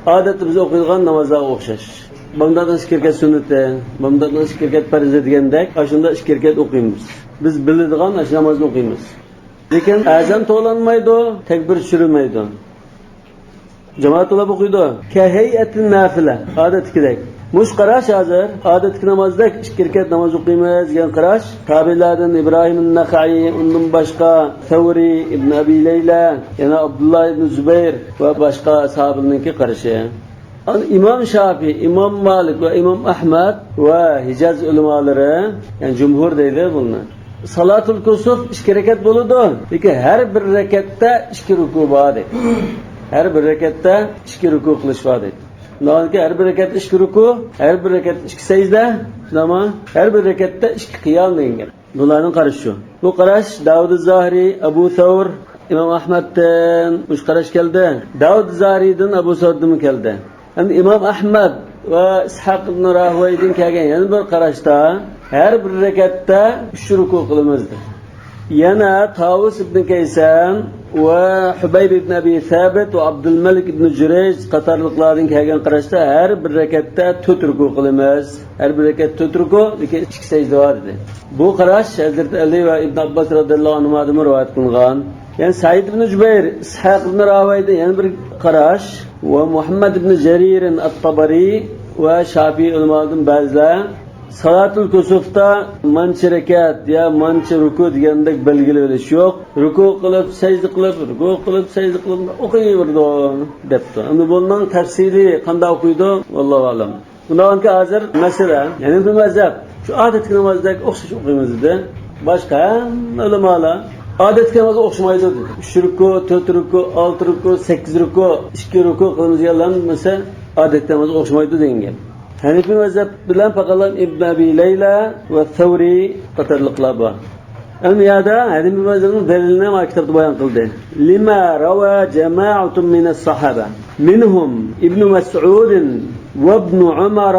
ئادەتتە بىز ئوقۇيدىغان نامازلارغا ئوخشاش. بامداتنىڭ ئىككى رەكەت سۈننىتى، بامداتنىڭ ئىككى رەكەت پەرزى دېگەندەك، ئاشۇنداق ئىككى رەكەت ئوقۇيمىز. بىز بىلىدىغان ئاشۇ نامازنى ئوقۇيمىز. لېكىن ئەزان توۋلانمايدۇ، تەكبىر چۈشۈرۈلمەيدۇ. جامائەت توۋلاپ ئوقۇيدۇ. كەھەيئەتىن نافىلە، ئادەتتىكىدەك. مۇشۇ قاراش ھازىر ئادەتتىكى نامازدەك ئىككى رەكەت ناماز ئوقۇيمىز دېگەن قاراش تابىئىلەردىن ئىبراھىم نەخەئىي، ئۇندىن باشقا سەۋرىي، ئىبن ئەبى لەيلە، يەنە ئابدۇللا ئىبن زۇبەير ۋە باشقا ساھابىلەرنىڭكى قارىشى. ئىمام شافىي، ئىمام مالىك ۋە ئىمام ئەھمەد ۋە ھىجاز ئۆلىمالىرى، يەنى جۇمھۇر دەيدۇ بۇنى، سالاتۇل كۇسۇف ئىككى رەكەت بولىدۇ، لېكىن ھەر بىر رەكەتتە ئىككى رۇكۇ بار دەيدۇ. ھەر بىر رەكەتتە ئىككى رۇكۇ قىلىش بار دەيدۇ. شۇنداقكى ھەر بىر رەكەتتە ئىككى رۇكۇ، ھەر بىر رەكەتتە ئىككى سەجدە، شۇنداقمۇ؟ ھەر بىر رەكەتتە ئىككى قىيام دېگەن گەپ. بۇلارنىڭ قارىشى شۇ. بۇ قاراش داۋۇد زاھىرىي، ئەبۇ سەۋر، ئىمام ئەھمەدتىن مۇشۇ قاراش كەلدى. داۋۇد زاھىرىيدىن، ئەبۇ سەۋردىنمۇ كەلدى. ئەمدى ئىمام ئەھمەد ۋە ئىسھاق ئىبن راھۇۋەيدىن كەلگەن يەنە بىر قاراشتا ھەر بىر رەكەتتە ئۈچ رۇكۇ قىلىمىز دېدى. يەنە تاۋۇس ئىبن كەيسان ۋە ھۇبەيب ئىبن ئەبى سابىت ۋە ئابدۇلمەلىك ئىبن جۇرەيج قاتارلىقلاردىن كەلگەن قاراشتا ھەر بىر رەكەتتە تۆت رۇكۇ قىلىمىز. ھەر بىر رەكەت تۆت رۇكۇ، لېكىن ئىككى سەجدە بار دېدى. بۇ قاراش ھەزرىتى ئەلى ۋە ئىبن ئابباس رەزىياللاھۇ ئەنھۇمادىنمۇ رىۋايەت قىلىنغان. يەنى سەئىد ئىبن جۇبەير، ئىسھاق ئىبن راھۇۋەيدىن يەنە بىر قاراش ۋە مۇھەممەد ئىبن جەرىرىن ئەت-تەبەرى ۋە شافىئىي ئۆلىمالىرىدىن بەزىلەر سالاتۇل كۇسۇفتا مانچە رەكەت يا مانچە رۇكۇ دېگەندەك بەلگىلىۋېلىش يوق. رۇكۇ قىلىپ، سەجدە قىلىپ، رۇكۇ قىلىپ، سەجدە قىلىپ ئوقۇيۋېرىدۇ دەپتۇ. ئەمدى بۇنىڭ تەپسىلى قانداق ئوقۇيدۇ؟ ۋاللاھۇ ئەلەم. بۇنداقكى ھازىر مەسىلە، يەنى بۇ مەزھەپ شۇ ئادەتتىكى نامازدەك ئوخشاش ئوقۇيمىز دېدى. باشقا ھەممە ئۆلىمالار ئادەتتىكى نامازغا ئوخشىمايدۇ دېدى. ئۈچ رۇكۇ، تۆت رۇكۇ، ئالتە رۇكۇ، سەككىز رۇكۇ، ئىككى رۇكۇ قىلىمىز دېگەنلەر ھەممىسى ئادەتتىكى نامازغا ئوخشىمايدۇ دېگەن گەپ. ھەنىفىي مەزھەپ بىلەن پەقەت ئىبن ئەبى لەيلە ۋە سەۋرى قاتارلىقلار بار. ئەمدى بۇ يەردە ھەنىفىي مەزھەپنىڭ دەلىلىنى مانا كىتابتا بايان قىلدى. لما روى جماعة من الصحابة منهم ابن مسعود وابن عمر،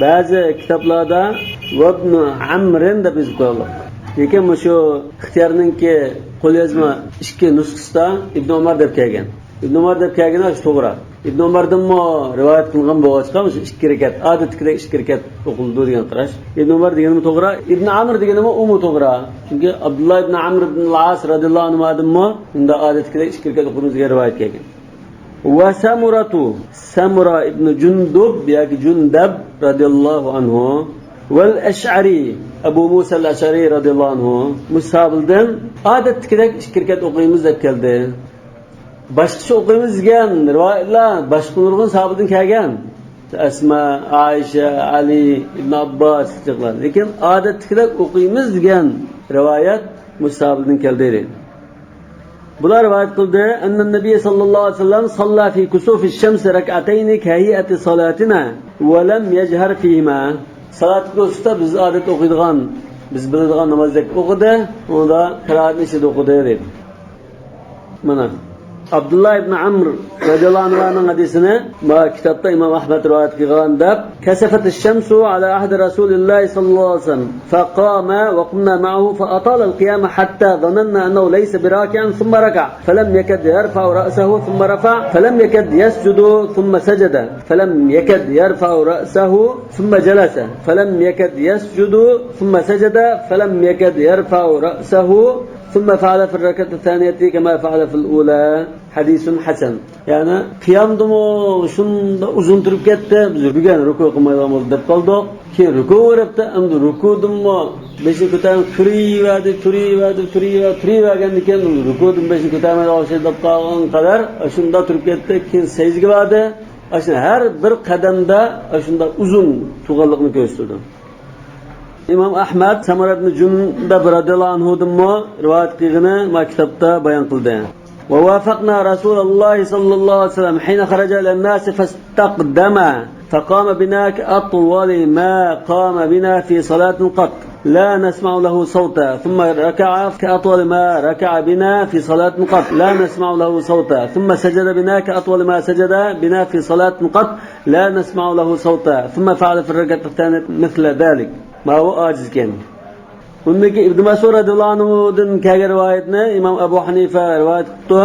بەزى كىتابلاردا وابن عمرو دەپ يېزىپ قويغانلار. لېكىن مۇشۇ ئىختىيارنىڭكى قوليازما ئىككى نۇسخىسىدا ئىبن ئۆمەر دەپ كەلگەن. ئىبن ئۆمەر دەپ كەلگىنى شۇ توغرا. ئىبن ئۆمەردىنمۇ رىۋايەت قىلغان بولغاچقا، مۇشۇ ئىككى رەكەت، ئادەتتىكىدەك ئىككى رەكەت ئوقۇلىدۇ دېگەن قاراش. ئىبن ئۆمەر دېگىنىمۇ توغرا، ئىبن ئامر دېگىنىمۇ ئۇمۇ توغرا. چۈنكى ئابدۇللا ئىبن ئامر ئىبن ئاس رەزىياللاھۇ ئەنھۇدىنمۇ مۇنداق ئادەتتىكىدەك ئىككى رەكەت ئوقۇيمىز دېگەن رىۋايەت كەلگەن. ۋە سەمۇرەتۇ، سەمۇرە ئىبن جۇندۇب ياكى جۇندەب رەزىياللاھۇ ئەنھۇ، ۋەل ئەشئەرى، ئەبۇ مۇسەل ئەشئەرى رەزىياللاھۇ ئەنھۇ، مۇشۇ ساھابىدىن ئادەتتىكىدەك ئىككى رەكەت ئوقۇيمىز دەپ كەلدى. باشقىچە ئوقۇيمىز دېگەن رىۋايەتلەر باشقا نۇرغۇن ساھابىدىن كەلگەن. ئەسما، ئائىشە، ئەلى، ئىبن ئابباس جىقلار. لېكىن ئادەتتىكىدەك ئوقۇيمىز دېگەن رىۋايەت مۇشۇ ساھابىدىن كەلدى دەيدۇ. بۇلار رىۋايەت قىلدى، أن النبي صلى الله عليه وسلم صلى في كسوف الشمس ركعتين كهيئة صلاتنا ولم يجهر فيهما. سالات كۇسۇفتا بىز ئادەتتە ئوقۇيدىغان، بىز بىلىدىغان نامازدەك ئوقۇدى، ئۇندا قىرائەتنى ئىچىدە ئوقۇدى دەيدۇ. مانا. ئابدۇللا ئىبن ئەمر رەزىياللاھۇ ئەنھۇنىڭ ھەدىسىنى ما كىتابتا ئىمام ئەھمەد رىۋايەت قىلغان دەپ، كسفت الشمس على عهد رسول الله صلى الله عليه وسلم فقام وقمنا معه فأطال القيام حتى ظننا أنه ليس براكع ثم ركع فلم يكد يرفع رأسه ثم رفع فلم يكد يسجد ثم سجد فلم يكد يرفع رأسه ثم جلس فلم يكد يسجد ثم سجد فلم يكد يرفع رأسه ثم فعل في الركعة الثانية كما فعل في الأولى. حديث حسن. يەنى قىيامدىمۇ شۇنداق ئۇزۇن تۇرۇپ كەتتى، بىز بۈگۈن رۇكۇ قىلمايدىغان بولدى دەپ قالدۇق. كېيىن رۇكۇغا بېرىپتۇ، ئەمدى رۇكۇدىمۇ بېشىنى كۆتەرمەي تۇرۇۋەردى، تۇرۇۋەردى، تۇرۇۋەردى، تۇرۇۋەرگەندىن كېيىن رۇكۇدىن بېشىنى كۆتەرمەيدىغان ئوخشايدۇ دەپ قالغان قەدەر شۇنداق تۇرۇپ كەتتى. كېيىن سەجدىگە باردى. ئاشۇ ھەر بىر قەدەمدە ئاشۇنداق ئۇزۇن تۇرغانلىقىنى كۆرسىتىدۇ. ئىمام ئەھمەد سەمۇرە ئىبن جۇندەب رەزىياللاھۇ ئەنھۇدىنمۇ رىۋايەت قىلغىنى ما كىتابتا بايان قىلدى. ووافقنا رسول الله صلى الله عليه وسلم حين خرج إلى الناس فاستقدم فقام بنا كأطول ما قام بنا في صلاة قط لا نسمع له صوتا ثم ركع كأطول ما ركع بنا في صلاة قط لا نسمع له صوتا ثم سجد بنا كأطول ما سجد بنا في صلاة قط لا نسمع له صوتا ثم فعل في الركعة الثانية مثل ذلك. ماۋۇ ئاجىز ئىكەن. ئۇندىن كېيىن ئىبن مەسئۇد رەزىياللاھۇ ئەنھۇدىن كەلگەن رىۋايەتنى ئىمام ئەبۇ ھەنىفە رىۋايەت قىپتۇ.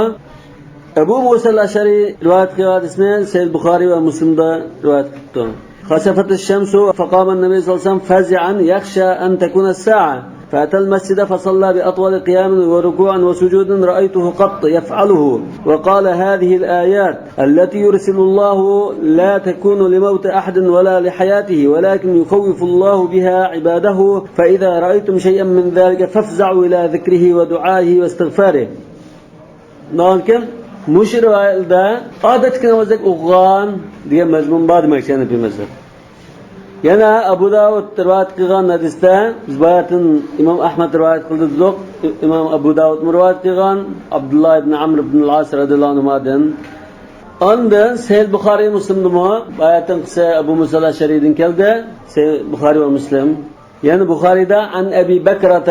ئەبۇ مۇسا ئەشئەرى رىۋايەت قىلغان ھەدىسنى سەھىھ بۇخارىي ۋە مۇسلىمدا رىۋايەت قىپتۇ. خسفت الشمس فقام النبي صلى الله عليه وسلم فزعا يخشى أن تكون الساعة فأتى المسجد فصلى بأطول قيام وركوع وسجود رأيته قط يفعله وقال هذه الآيات التي يرسل الله لا تكون لموت أحد ولا لحياته ولكن يخوف الله بها عباده فإذا رأيتم شيئا من ذلك فافزعوا إلى ذكره ودعائه واستغفاره. لېكىن مۇشۇ رىۋايەتلەردە ئادەتتىكى نامازدەك ئوقۇغان دېگەن مەزمۇن بار دېمەكچى ھەنەفىي مەزھەپ. يەنە ئەبۇ داۋۇد رىۋايەت قىلغان ھەدىستە، بىز باياتىن ئىمام ئەھمەد رىۋايەت قىلدى دېدۇق، ئىمام ئەبۇ داۋۇدمۇ رىۋايەت قىلغان، ئابدۇللا ئىبن ئەمر ئىبن ئاس رەزىياللاھۇ ئەنھۇمادىن. ئاندىن سەھىھ بۇخارىي مۇسلىمدىمۇ باياتىن قىسسە ئەبۇ مۇسا ئەشئەرىدىن كەلدى، سەھىھ بۇخارىي ۋە مۇسلىم. يەنە بۇخارىيدا عن أبي بكرة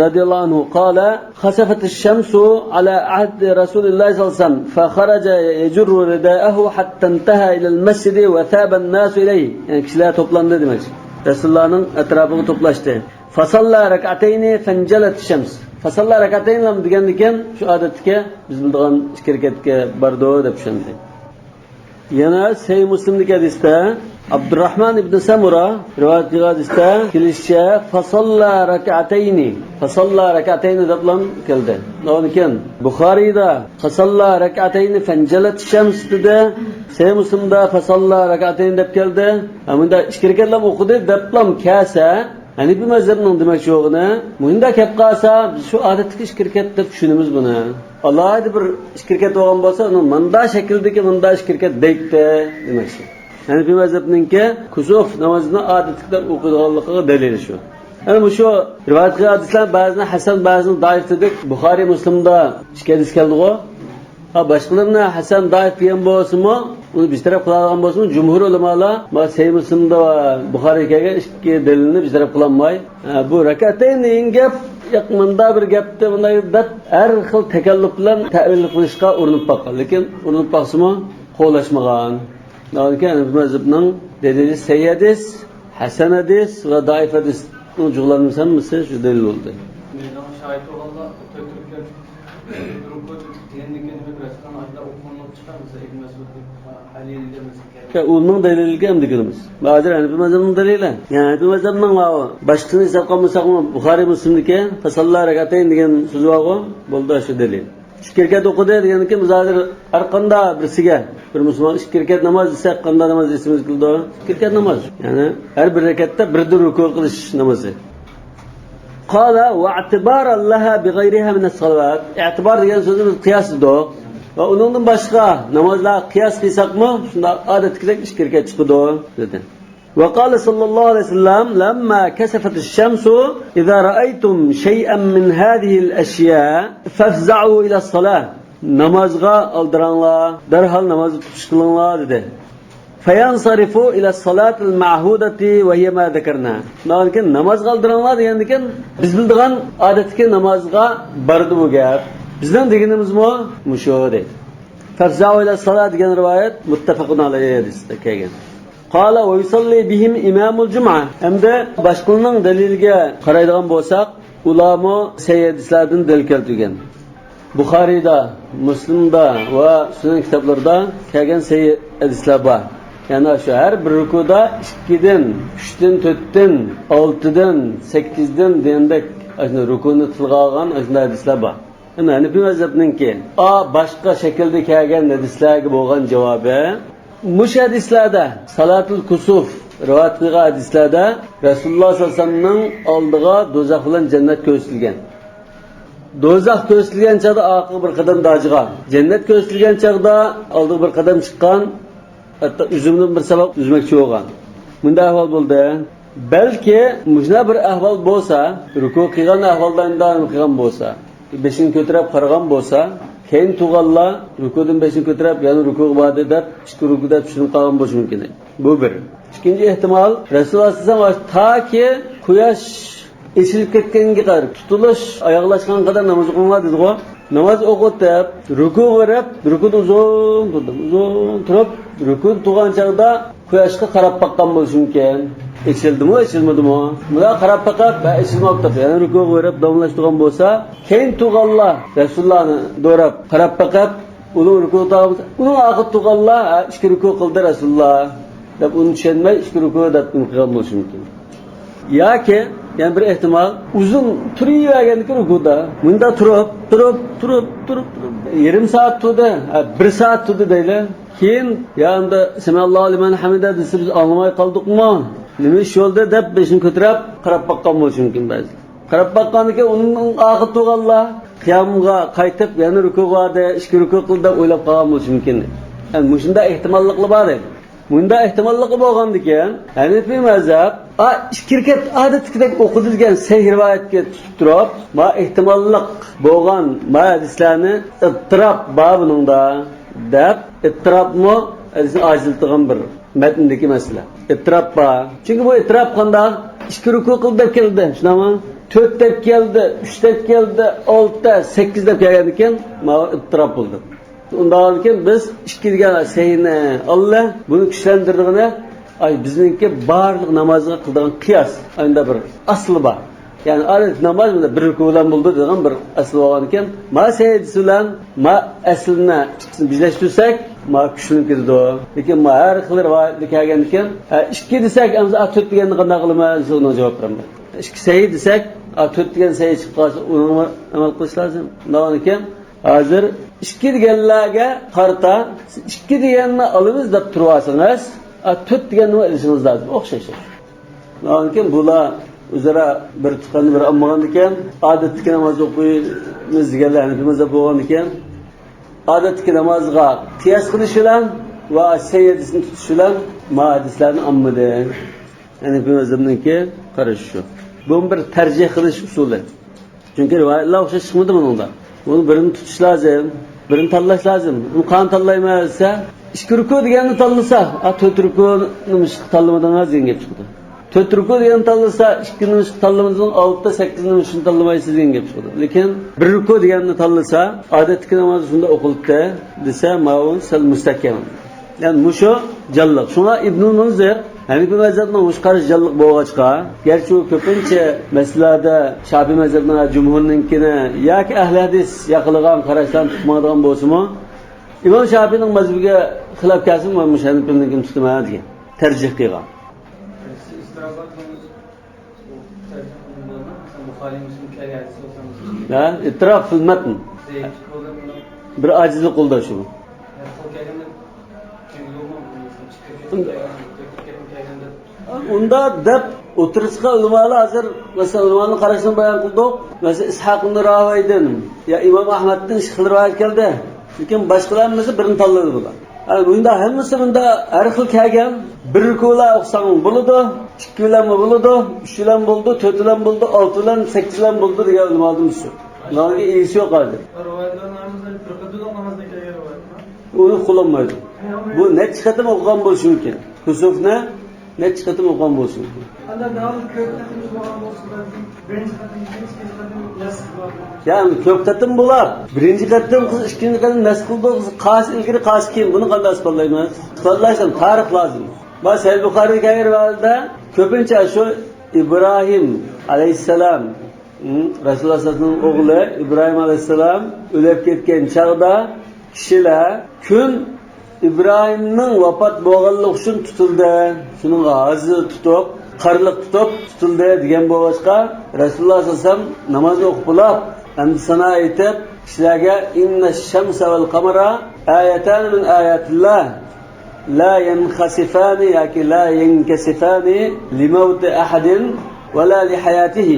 رضي الله عنه قال خسفت الشمس على عهد رسول الله صلى الله عليه وسلم فخرج يجر رداءه حتى انتهى إلى المسجد وثاب الناس إليه. يەنى كىشىلەر توپلاندى دېمەكچى. رەسۇلۇللانىڭ ئەتراپىغا توپلاشتى. فصلى ركعتين فانجلت الشمس. فصلى ركعتين لام دېگەندىكىن شۇ ئادەتتىكى بىز بىلىدىغان ئىككى رەكەتكە باردۇ دەپ چۈشەندى. يەنە سەھىھ مۇسلىمدىكى ھەدىستە ئابدۇرراھمان ئىبن سەمۇرا رىۋايەت قىلغان ھەدىستە كېلىشىچە فصلى ركعتين، فصلى ركعتين دەپلا كەلدى. لېكىن بۇخارىيدا فصلى ركعتين فانجلت الشمس دېدى. سەھىھ مۇسلىمدا فصلى ركعتين دەپ كەلدى. ھە، مۇندا ئىككى رەكەتلەم ئوقۇدى دەپلا كەلسە، ھەنىپىي مەزھەپنىڭ دېمەكچى بولغىنى، مۇنداق كەپ قالسا، بىز شۇ ئادەتتىكى ئىككى رەكەت دەپ چۈشىنىمىز بۇنى. ئالاھىدە بىر ئىككى رەكەت بولغان بولسا، ئۇنى مۇنداق شەكىلدىكى مۇنداق ئىككى رەكەت دەيتتى دېمەكچى. ھەنىپىي مەزھەپنىڭكى كۇسۇف نامازىنى ئادەتتىكىدەك ئوقۇيدىغانلىقىغا دەلىل شۇ. يەنە مۇشۇ رىۋايەت قىلغان ھەدىسلەر بەزىنى ھەسەن، بەزىنى زەئىپ دېدۇق. بۇخارىي، مۇسلىمدا ئىككى ھەدىس كەلدىغۇ. ھا، باشقىلىرىنى ھەسەن، زەئىپ دېگەن بولسىمۇ، ئۇنى بىر تەرەپ قىلالىغان بولسىمۇ، جۇمھۇر ئۆلىمالار مانا سەھىھ مۇسلىمدا ۋە بۇخارىيدا كەلگەن ئىككى دەلىلنى بىر تەرەپ قىلالماي، ھە، بۇ رەكەتەين دېگەن گەپ، ياق، مۇنداق بىر گەپتە، مۇنداق دەپ، ھەر خىل تەكەللۇپ بىلەن تەئۋىل قىلىشقا ئۇرۇنۇپ باققان. لېكىن ئۇرۇنۇپ باقسىمۇ، قولاشمىغان. لېكىن ھەنەفىي مەزھەپنىڭ دەلىلى سەھىھ ھەدىس، ھەسەن ھەدىس ۋە زەئىپ ھەدىسنىڭ جۇغلانمىسى ھەممىسى شۇ دەلىل بولدى. مەيدانغا شاھىت بولغاندا ئولتۇرۇپ كەپ رۇكۇ دېگەندىن كېيىن بىر رەسۇلنىڭ ئايدا ئوقۇغانلىقى چىقار، مەسىلەن، ئىبن مەسئۇد، ئەلى دېگەن مەسىلە كەلدى. ئۇنىڭ دەلىلىگە ئەمدى كىرىمىز. ھازىر ھەنەفىي مەزھەپنىڭ دەلىلى. يەنى ھەنەفىي مەزھەپنىڭ ماۋۇ باشقىسىنى ھېساب قىلمىساقمۇ، بۇخارىي، مۇسلىمدىكى فەسەللا رەكەتەين دېگەن سۆز بارغۇ، بولدى، شۇ دەلىل. ئىككى رەكەت ئوقۇدى دېگەندىن كېيىن، بىز ھازىر ھەر قانداق بىرسىگە، بىر مۇسۇلمان ئىككى رەكەت ناماز دېسەك، قانداق ناماز ئېسىمىزگە كېلىدۇ؟ ئىككى رەكەت ناماز. يەنى ھەر بىر رەكەتتە بىردىن رۇكۇ قىلىش نامىزى. قال: واعتبارا لها بغيرها من الصلوات. ئېتىبار دېگەن سۆزنى بىز قىياس دېدۇق. ۋە ئۇنىڭدىن باشقا نامازلارغا قىياس قىلساقمۇ، شۇنداق ئادەتتىكىدەك ئىككى رەكەت چىقىدۇ، دېدى. وقال صلى الله عليه وسلم: لما كسفت الشمس إذا رأيتم شيئا من هذه الأشياء فافزعوا إلى الصلاة. نامازغا ئالدىراڭلار، دەرھال نامازغا تۇتۇش قىلىڭلار، دېدى. فينصرفوا إلى الصلاة المعهودة وهي ما ذكرنا. شۇنداقتىن كېيىن نامازغا ئالدىراڭلار دېگەندىن كېيىن، بىز بىلىدىغان ئادەتتىكى نامازغا بارىدۇ بۇ گەپ. بىزنىڭ دېگىنىمىزمۇ مۇشۇ دەيدۇ. فافزعوا إلى الصلاة دېگەن رىۋايەت مۇتتەپەقۇن ئەلەيھى ھەدىستە كەلگەن. قال ويصلي بهم إمام الجمعة. ھەمدە باشقىلارنىڭ دەلىلىگە قارايدىغان بولساق، ئۇلارمۇ سەھىھ ھەدىسلەردىن دەلىل كەلتۈرگەن. بۇخارىيدا، مۇسلىمدا ۋە سۈنەن كىتابلىرىدا كەلگەن سەھىھ ھەدىسلەر بار. يەنى شۇ ھەر بىر رۇكۇدا ئىككىدىن، ئۈچتىن، تۆتتىن، ئالتىدىن، سەككىزدىن دېگەندەك ئاشۇنداق رۇكۇنى تىلغا ئالغان ئاشۇنداق ھەدىسلەر بار. ئەمما ھەنىفىي مەزھەپنىڭكى ئا باشقا شەكىلدە كەلگەن ھەدىسلەرگە بولغان جاۋابى، مۇشۇ ھەدىسلەردە، سالاتۇل كۇسۇف رىۋايەت قىلغان ھەدىسلەردە رەسۇلۇللا سەللەللاھۇ ئەلەيھى ۋەسەللەمنىڭ ئالدىغا دوزاخ بىلەن جەننەت كۆرسىتىلگەن. دوزاخ كۆرسىتىلگەن چاغدا ئارقىغا بىر قەدەم داجىغان. جەننەت كۆرسىتىلگەن چاغدا ئالدىغا بىر قەدەم چىققان. ھەتتا ئۈزۈمدىن بىر ساۋاق ئۈزمەكچى بولغان. مۇنداق ئەھۋال بولدى. بەلكى مۇشۇنداق بىر ئەھۋال بولسا، رۇكۇ قىلغان ئەھۋالدا ئىنداق قىلغان بولسا، بېشىنى كۆتۈرۈپ قارىغان بولسا، كېيىن تۇرغانلار رۇكۇدىن بېشىنى كۆتۈرۈپ، يەنە رۇكۇغا باردى دەپ، ئىككى رۇكۇدا چۈشىنىپ قالغان بولۇشى مۇمكىن. بۇ بىر. ئىككىنچى ئېھتىمال، رەسۇلۇللا سەللەللاھۇ ئەلەيھى ۋەسەللەم تاكى قۇياش ئېچىلىپ كەتكەنگە قەدەر، تۇتۇلۇش ئاياغلاشقان قەدەر ناماز ئوقۇڭلار دېدىغۇ. ناماز ئوقۇتۇپ، رۇكۇغا بېرىپ، رۇكۇدا ئۇزۇن تۇردۇم. ئۇزۇن تۇرۇپ، رۇكۇدا تۇرغان چاغدا قۇياشقا قاراپ باققان بولۇشى مۇمكىن. ئېچىلدىمۇ، ئېچىلمىدىمۇ؟ مۇنداق قاراپ باقىپ، ھە، ئېچىلماپتۇ. يەنە رۇكۇغا بېرىپ داۋاملاشتۇرغان بولسا، كېيىن تۇرغانلار رەسۇلۇللانى دوراپ، قاراپ باقىپ، ئۇنىڭ رۇكۇغا تۇرغان بولسا، ئۇنىڭ ئارقىدا تۇرغانلار، ھە، ئىككى رۇكۇ قىلدى رەسۇلۇللا دەپ، ئۇنى چۈشەنمەي، ئىككى رۇكۇ دەپ نېمە قىلغان بولۇشى مۇمكىن. ياكى يەنە بىر ئېھتىمال، ئۇزۇن تۇرۇۋەرگەندىكىن رۇكۇدا، مۇنداق تۇرۇپ، تۇرۇپ، تۇرۇپ، تۇرۇپ، تۇرۇپ، يېرىم سائەت تۇردى، ھە، بىر سائەت تۇردى دەيلى. كېيىن، يا ئەمدى سەمىئەللاھۇ لىمەن ھەمىدە دېسە، بىز ئاڭلىماي قالدۇقمۇ؟ نېمە ئىش بولدى دەپ بېشىنى كۆتۈرۈپ قاراپ باققان بولۇشى مۇمكىن بەزىلەر. قاراپ باققاندىن كېيىن ئۇنىڭ ئارقىدا تۇرغانلار قىيامغا قايتىپ، يەنە رۇكۇغا باردى، ئىككى رۇكۇ قىلدى دەپ ئويلاپ قالغان بولۇشى مۇمكىن. يەنى مۇشۇنداق ئېھتىماللىقلار بار دەيدۇ. مۇنداق ئېھتىماللىقى بولغاندىكىن، ھەنىفىي مەزھەپ، ئا، ئىككى رەكەت ئادەتتىكىدەك ئوقۇدى دېگەن سەھىھ رىۋايەتكە تۇتۇپ تۇرۇپ، ما ئېھتىماللىق بولغان ما ھەدىسلەرنى ئىتتىراپ بار بۇنىڭدا دەپ، ئىتتىراپمۇ ھەدىسنى ئاجىزلىتىدىغان بىر مەتندىكى مەسىلە. ئىتتىراپ بار. چۈنكى بۇ ئىتتىراپ قانداق؟ ئىككى رۇكۇ قىل دەپ كەلدى، شۇنداقمۇ؟ تۆت دەپ كەلدى، ئۈچ دەپ كەلدى، ئالتە، سەككىز دەپ كەلگەندىكىن، ماۋۇ ئىتتىراپ بولدى. ئۇنداقكەن بىز ئىككى دېگەن سەھىھنى ئاللا، بۇنى كۈچلەندۈرىدىغىنى، ئاي، بىزنىڭكى بارلىق نامازغا قىلىدىغان قىياس. ئاينىدا بىر ئەسلى بار. يەنى ئادەتتە ناماز بىر رۇكۇ بىلەن بولىدۇ دېگەن بىر ئەسلى بولغانىكەن، ما سەھىھسى بىلەن ما ئەسلىنى ئىككىسىنى بىرلەشتۈرسەك، ما كۈچلىنىپ كېتىدۇ. لېكىن ما ھەر خىل رىۋايەتتە كەلگەندىكىن، ھە، ئىككى دېسەك، ئەمسە، ئا، تۆت دېگەننى قانداق قىلىمىز دېسە، ئۇنىڭ جاۋاب بېرەلمەيدۇ. ئىككى سەھىھ دېسەك، ئا، تۆت دېگەن سەھىھ چىقىپ قالسا، ئۇنىڭغا ئەمەل قىلىش لازىم. ئۇنداقكەن، ھازىر ئىككى دېگەنلەرگە قارىتا، سىز ئىككى دېگەننى ئالىمىز دەپ تۇرۇۋالسىڭىز، ئا، تۆت دېگەننىمۇ ئېلىشىڭىز لازىم. ئوخشاش. ئاندىن كېيىن بۇلار ئۆزئارا بىر تۇتقان، بىر ئالمىغاندىكىن، ئادەتتىكى ناماز ئوقۇيمىز دېگەنلەر ھەنىپىي مەزھەپ بولغاندىكىن، ئادەتتىكى نامازغا قىياس قىلىش بىلەن ۋە سەھىھ ھەدىسنى تۇتۇش بىلەن ما ھەدىسلەرنى ئالمىدى. ھەنىپىي مەزھەپنىڭكى قارىشى شۇ. بۇ بىر تەرجىھ قىلىش ئۇسۇلى. چۈنكى رىۋايەتلەر ئوخشاش چىقمىدى بۇنىڭدا. بۇنى بىرىنى تۇتۇش لازىم، بىرىنى تاللاش لازىم. بۇنى قانداق تاللايمەن دېسە، ئىككى رۇكۇ دېگەننى تاللىسا، ئا، تۆت رۇكۇنى نېمىشقا تاللىمىدىڭىز دېگەن گەپ چىقىدۇ. تۆت رۇكۇ دېگەننى تاللىسا، ئىككىنى نېمىشقا تاللىمىدىڭىز، ئالتە، سەككىزنى نېمىشقا تاللىمايسىز دېگەن گەپ چىقىدۇ. لېكىن بىر رۇكۇ دېگەننى تاللىسا، ئادەتتىكى نامازدا شۇنداق ئوقۇلۇپتۇ دېسە، ماۋۇ سەل مۇستەھكەم. يەنى مۇشۇ جانلىق. شۇڭا ئىبنۇل مۇنزىر ھەنىپىي مەزھەپنىڭ مۇشۇ قارىشى جانلىق بولغاچقا، گەرچە ئۇ كۆپىنچە مەسىلىلەردە شافىئىي مەزھەپنىڭ، جۇمھۇرنىڭكىنى ياكى ئەھلى ھەدىس ياقلىغان قاراشلارنى تۇتمايدىغان بولسىمۇ، ئىمام شافىئىنىڭ مەزھىپىگە خىلاپ كەلسىمۇ، مەن مۇشۇ ھەنىپىينىڭكىنى تۇتىمەن دېگەن، تەرجىھ قىلغان. ھە، ئىتتىراپ فىل مەتن. بىر ئاجىزلىق قىلدى شۇ. ئۇندا دەپ ئوتتۇرىغا چىققان ئۆلىمالار ھازىر، مەسىلەن، ئۆلىمالارنىڭ قاراشىنى بايان قىلدۇق. مەسىلەن، ئىسھاق ئىبن راھوەيدىن يا ئىمام ئەھمەدتىن ئىككى خىل رىۋايەت كەلدى. لېكىن باشقىلار ھەممىسى بىرنى تاللىدى بۇلار. ھە، بۇندا ھەممىسى بۇندا ھەر خىل كەلگەن. بىر رۇكۇلار ئوقۇساڭ بولىدۇ، ئىككى بىلەنمۇ بولىدۇ، ئۈچ بىلەن بولىدۇ، تۆت بىلەن بولىدۇ، ئالتە بىلەن، سەككىز بىلەن بولىدۇ دېگەن ئۆلىمالىرىمىز شۇ. بۇلارنىڭكى ئىگىسى يوق ھازىر. رىۋايەتلەرنىڭ ھەممىسى بىر خىل دۇلۇق نامازدا كەلگەن رىۋايەت. ئۇنى قوللانمايدۇ. بۇ نەچچە قېتىم ئوقۇغان بولۇشى مۇمكىن. كۇسۇفنى نەچچە قېتىم ئوقۇغان بولسۇن؟ ئەندە داۋاملىق كۆپ قېتىم بولغان بولسا، بەلكىم بىرىنچى قېتىم، ئىككىنچى قېتىم نەسخ قىلىدۇ. يەنى كۆپ قېتىم بولا، بىرىنچى قېتىم قىلسا، ئىككىنچى قېتىم نەسخ قىلىدۇ، قىلسا قايسى ئىلگىرى، قايسى كېيىن، بۇنى قانداق ئىسپاتلايمىز؟ ئىسپاتلاش ئۈچۈن تارىخ لازىم. مانا سەھىھ بۇخارىيدا كەلگەن رىۋايەتتە كۆپىنچە شۇ ئىبراھىم ئەلەيھىسسالام، ھم، رەسۇلۇللاھ سەللەللاھۇ ئەلەيھى ۋەسەللەمنىڭ ئوغلى ئىبراھىم ئەلەيھىسسالام ئۆلۈپ كەتكەن چاغدا كىشىلەر كۈن ئىبراھىمنىڭ ۋاپات بولغانلىقى ئۈچۈن تۇتۇلدى. شۇنىڭغا ھازىر تۇتۇپ، قارلىق تۇتۇپ تۇتۇلدى دېگەن بولغاچقا، رەسۇلۇللاھ سەللەللاھۇ ئەلەيھى ۋەسەللەم ناماز ئوقۇپ بولاپ، ئەمدى سانا ئېيتىپ، كىشىلەرگە، «إن الشمس والقمر آيتان من آيات الله لا ينخسفان» ياكى «لا ينكسفان لموت أحد ولا لحياته»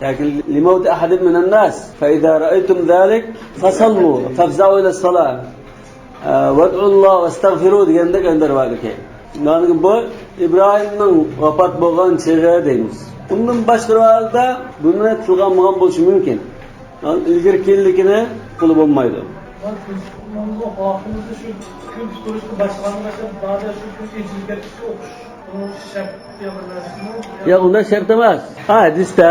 ياكى «لموت أحد من الناس، فإذا رأيتم ذلك فصلوا، فافزعوا إلى الصلاة، وادعوا الله واستغفروا» دېگەندەك ئەندى رىۋايەتكە. يەنى بۇ ئىبراھىمنىڭ ۋاپات بولغان چېغى دەيمىز. ئۇندىن باشقا رىۋايەتلەردە بۇنى تىلغا ئالمىغان بولۇشى مۇمكىن. يەنى ئىلگىرى كېيىنلىكىنى قىلىپ بولمايدۇ. ياق، ئۇنداق شەرت ئەمەس. ھە، ھەدىستە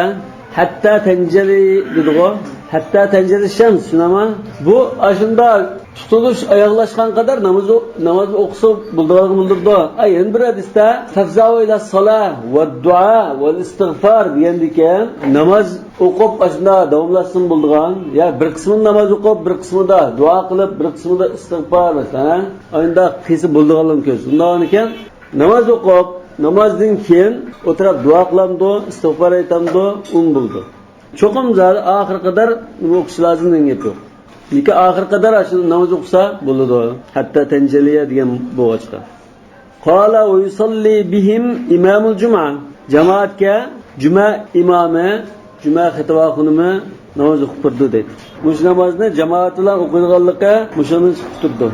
«ھەتتا تەنجەلى» دېدىغۇ. «ھەتتا تەنجەلى شەمس» شۇنداقمۇ؟ بۇ ئاشۇنداق تۇتۇلۇش ئاياغلاشقان قەدەر ناماز ئو-، ناماز ئوقۇسا بولىدىغانلىقىنى بىلدۈرىدۇ. ئاي، يەنە بىر ھەدىستە «فافزعوا إلى الصلاة والدعاء والاستغفار» دېگەندىكىن ناماز ئوقۇپ ئاشۇنداق داۋاملاشسىمۇ بولىدىغان. يا بىر قىسمىدا ناماز ئوقۇپ، بىر قىسمىدا دۇئا قىلىپ، بىر قىسمىدا ئىستىغپار، مەسىلەن، ھە؟ ئانداق قىلسا بولىدىغانلىقىنى كۆرسىتىدۇ. ئۇنداق ئىكەن، ناماز ئوقۇپ، نامازدىن كېيىن ئولتۇرۇپ دۇئا قىلامدۇ، ئىستىغپار ئېيتامدۇ، ئۇمۇ بولىدۇ. چوقۇم زادى ئاخىرى قەدەر نېمە ئوقۇش لازىم دېگەن گەپ يوق. لېكىن ئاخىرى قەدەر ئاشۇ ناماز ئوقۇسا بولىدۇ. ھەتتا تەنجەلىيە دېگەن بولغاچقا. قال ويصلي بهم إمام الجمعة. جامائەتكە جۈمە ئىمامى، جۈمە خەتىبە خانىمى ناماز ئوقۇپ بېرىدۇ دەيدۇ. مۇشۇ نامازنى جامائەت بىلەن ئوقۇيدىغانلىقى مۇشۇنىڭدىن چىقىپ تۇرىدۇ.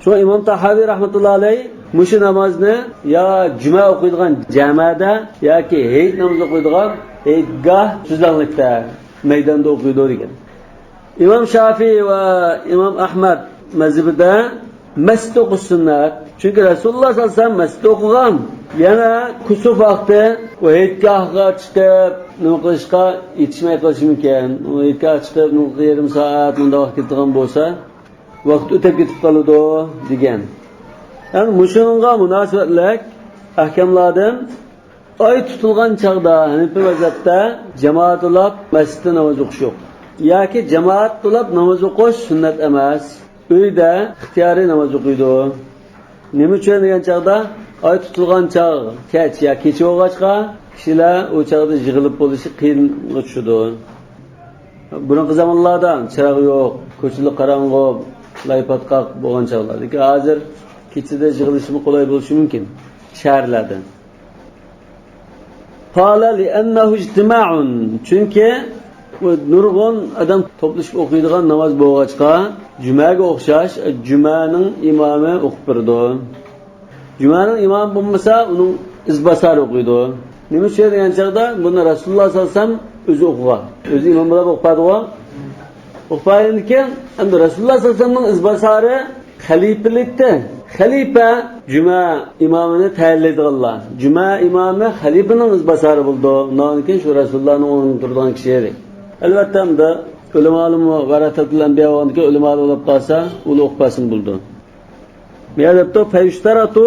شۇڭا ئىمام تاھاۋى رەھمەتۇللا ئەلەيھ مۇشۇ نامازنى يا جۈمە ئوقۇيدىغان جامەدە ياكى ھېيت نامىزى ئوقۇيدىغان ھېيتگاھ تۈزلەڭلىكتە مەيداندا ئوقۇيدۇ دېگەن. ئىمام شافىئى ۋە ئىمام ئەھمەد مەزھىپىدە مەسچىتتە ئوقۇش سۈننەت. چۈنكى رەسۇلۇللا سەللەللاھۇ ئەلەيھى ۋەسەللەم مەسچىتتە ئوقۇغان. يەنە كۇسۇف ۋاقتى ئۇ ھېيتگاھقا چىقىپ نېمە قىلىشقا يېتىشمەي قېلىشى مۇمكىن. ئۇ ھېيتگاھقا چىقىپ نېمە قىلىپ يېرىم سائەت مۇنداق ۋاقىت كېتىدىغان بولسا، ۋاقىت ئۆتۈپ كېتىپ قالىدۇ دېگەن. يەنى مۇشۇنىڭغا مۇناسىۋەتلىك ئەھكاملاردىن ئاي تۇتۇلغان چاغدا ھەنىپىي مەزھەپتە جامائەت بولاپ مەسچىتتە ناماز ئوقۇش يوق. ياكى جامائەت بولاپ ناماز ئوقۇش سۈننەت ئەمەس. ئۆيدە ئىختىيارىي ناماز ئوقۇيدۇ. نېمە ئۈچۈن دېگەن چاغدا، ئاي تۇتۇلغان چاغ كەچ يا كېچە بولغاچقا، كىشىلەر ئۇ چاغدا يىغىلىپ بولۇشى قىيىنغا چۈشىدۇ. بۇرۇنقى زامانلاردا چىراغ يوق، كوچىلار قاراڭغۇ، لاي پاتقاق بولغان چاغلار. لېكىن ھازىر كېچىدە يىغىلىشمۇ قولاي بولۇشى مۇمكىن شەھەرلەردە. قال لأنه اجتماع. چۈنكى بۇ نۇرغۇن ئادەم توپلىشىپ ئوقۇيدىغان ناماز بولغاچقا، جۈمەگە ئوخشاش، جۈمەنىڭ ئىمامى ئوقۇپ بېرىدۇ. جۈمەنىڭ ئىمامى بولمىسا، ئۇنىڭ ئىزباسارى ئوقۇيدۇ. نېمە ئۈچۈن دېگەن چاغدا، بۇنى رەسۇلۇللا سەللەللاھۇ ئەلەيھى ۋەسەللەم ئۆزى ئوقۇغان. ئۆزى ئىمام بولۇپ ئوقۇپ بەردىغۇ. ئوقۇپ بەرگەندىن كېيىن، ئەمدى رەسۇلۇللا سەللەللاھۇ ئەلەيھى ۋەسەللەمنىڭ ئىزباسارى خەلىپىلىكتە. خەلىپە جۈمە ئىمامىنى تەيىنلەيدىغانلار. جۈمە ئىمامى خەلىپىنىڭ ئىزباسارى بولىدۇ. ئۇنىڭدىن كېيىن شۇ رەسۇلۇللانىڭ ئورنىدا تۇرىدىغان كىشى ئىدى. ئەلۋەتتە، ئەمدى ئۆلىمالىرمۇ ۋەرەسەتۇل ئەنبىيا بولغاندىن كېيىن ئۆلىمالار بولۇپ قالسا، ئۇلار ئوقۇپ بەرسىمۇ بولىدۇ. بۇ يەردە دەپتۇ، فيشترط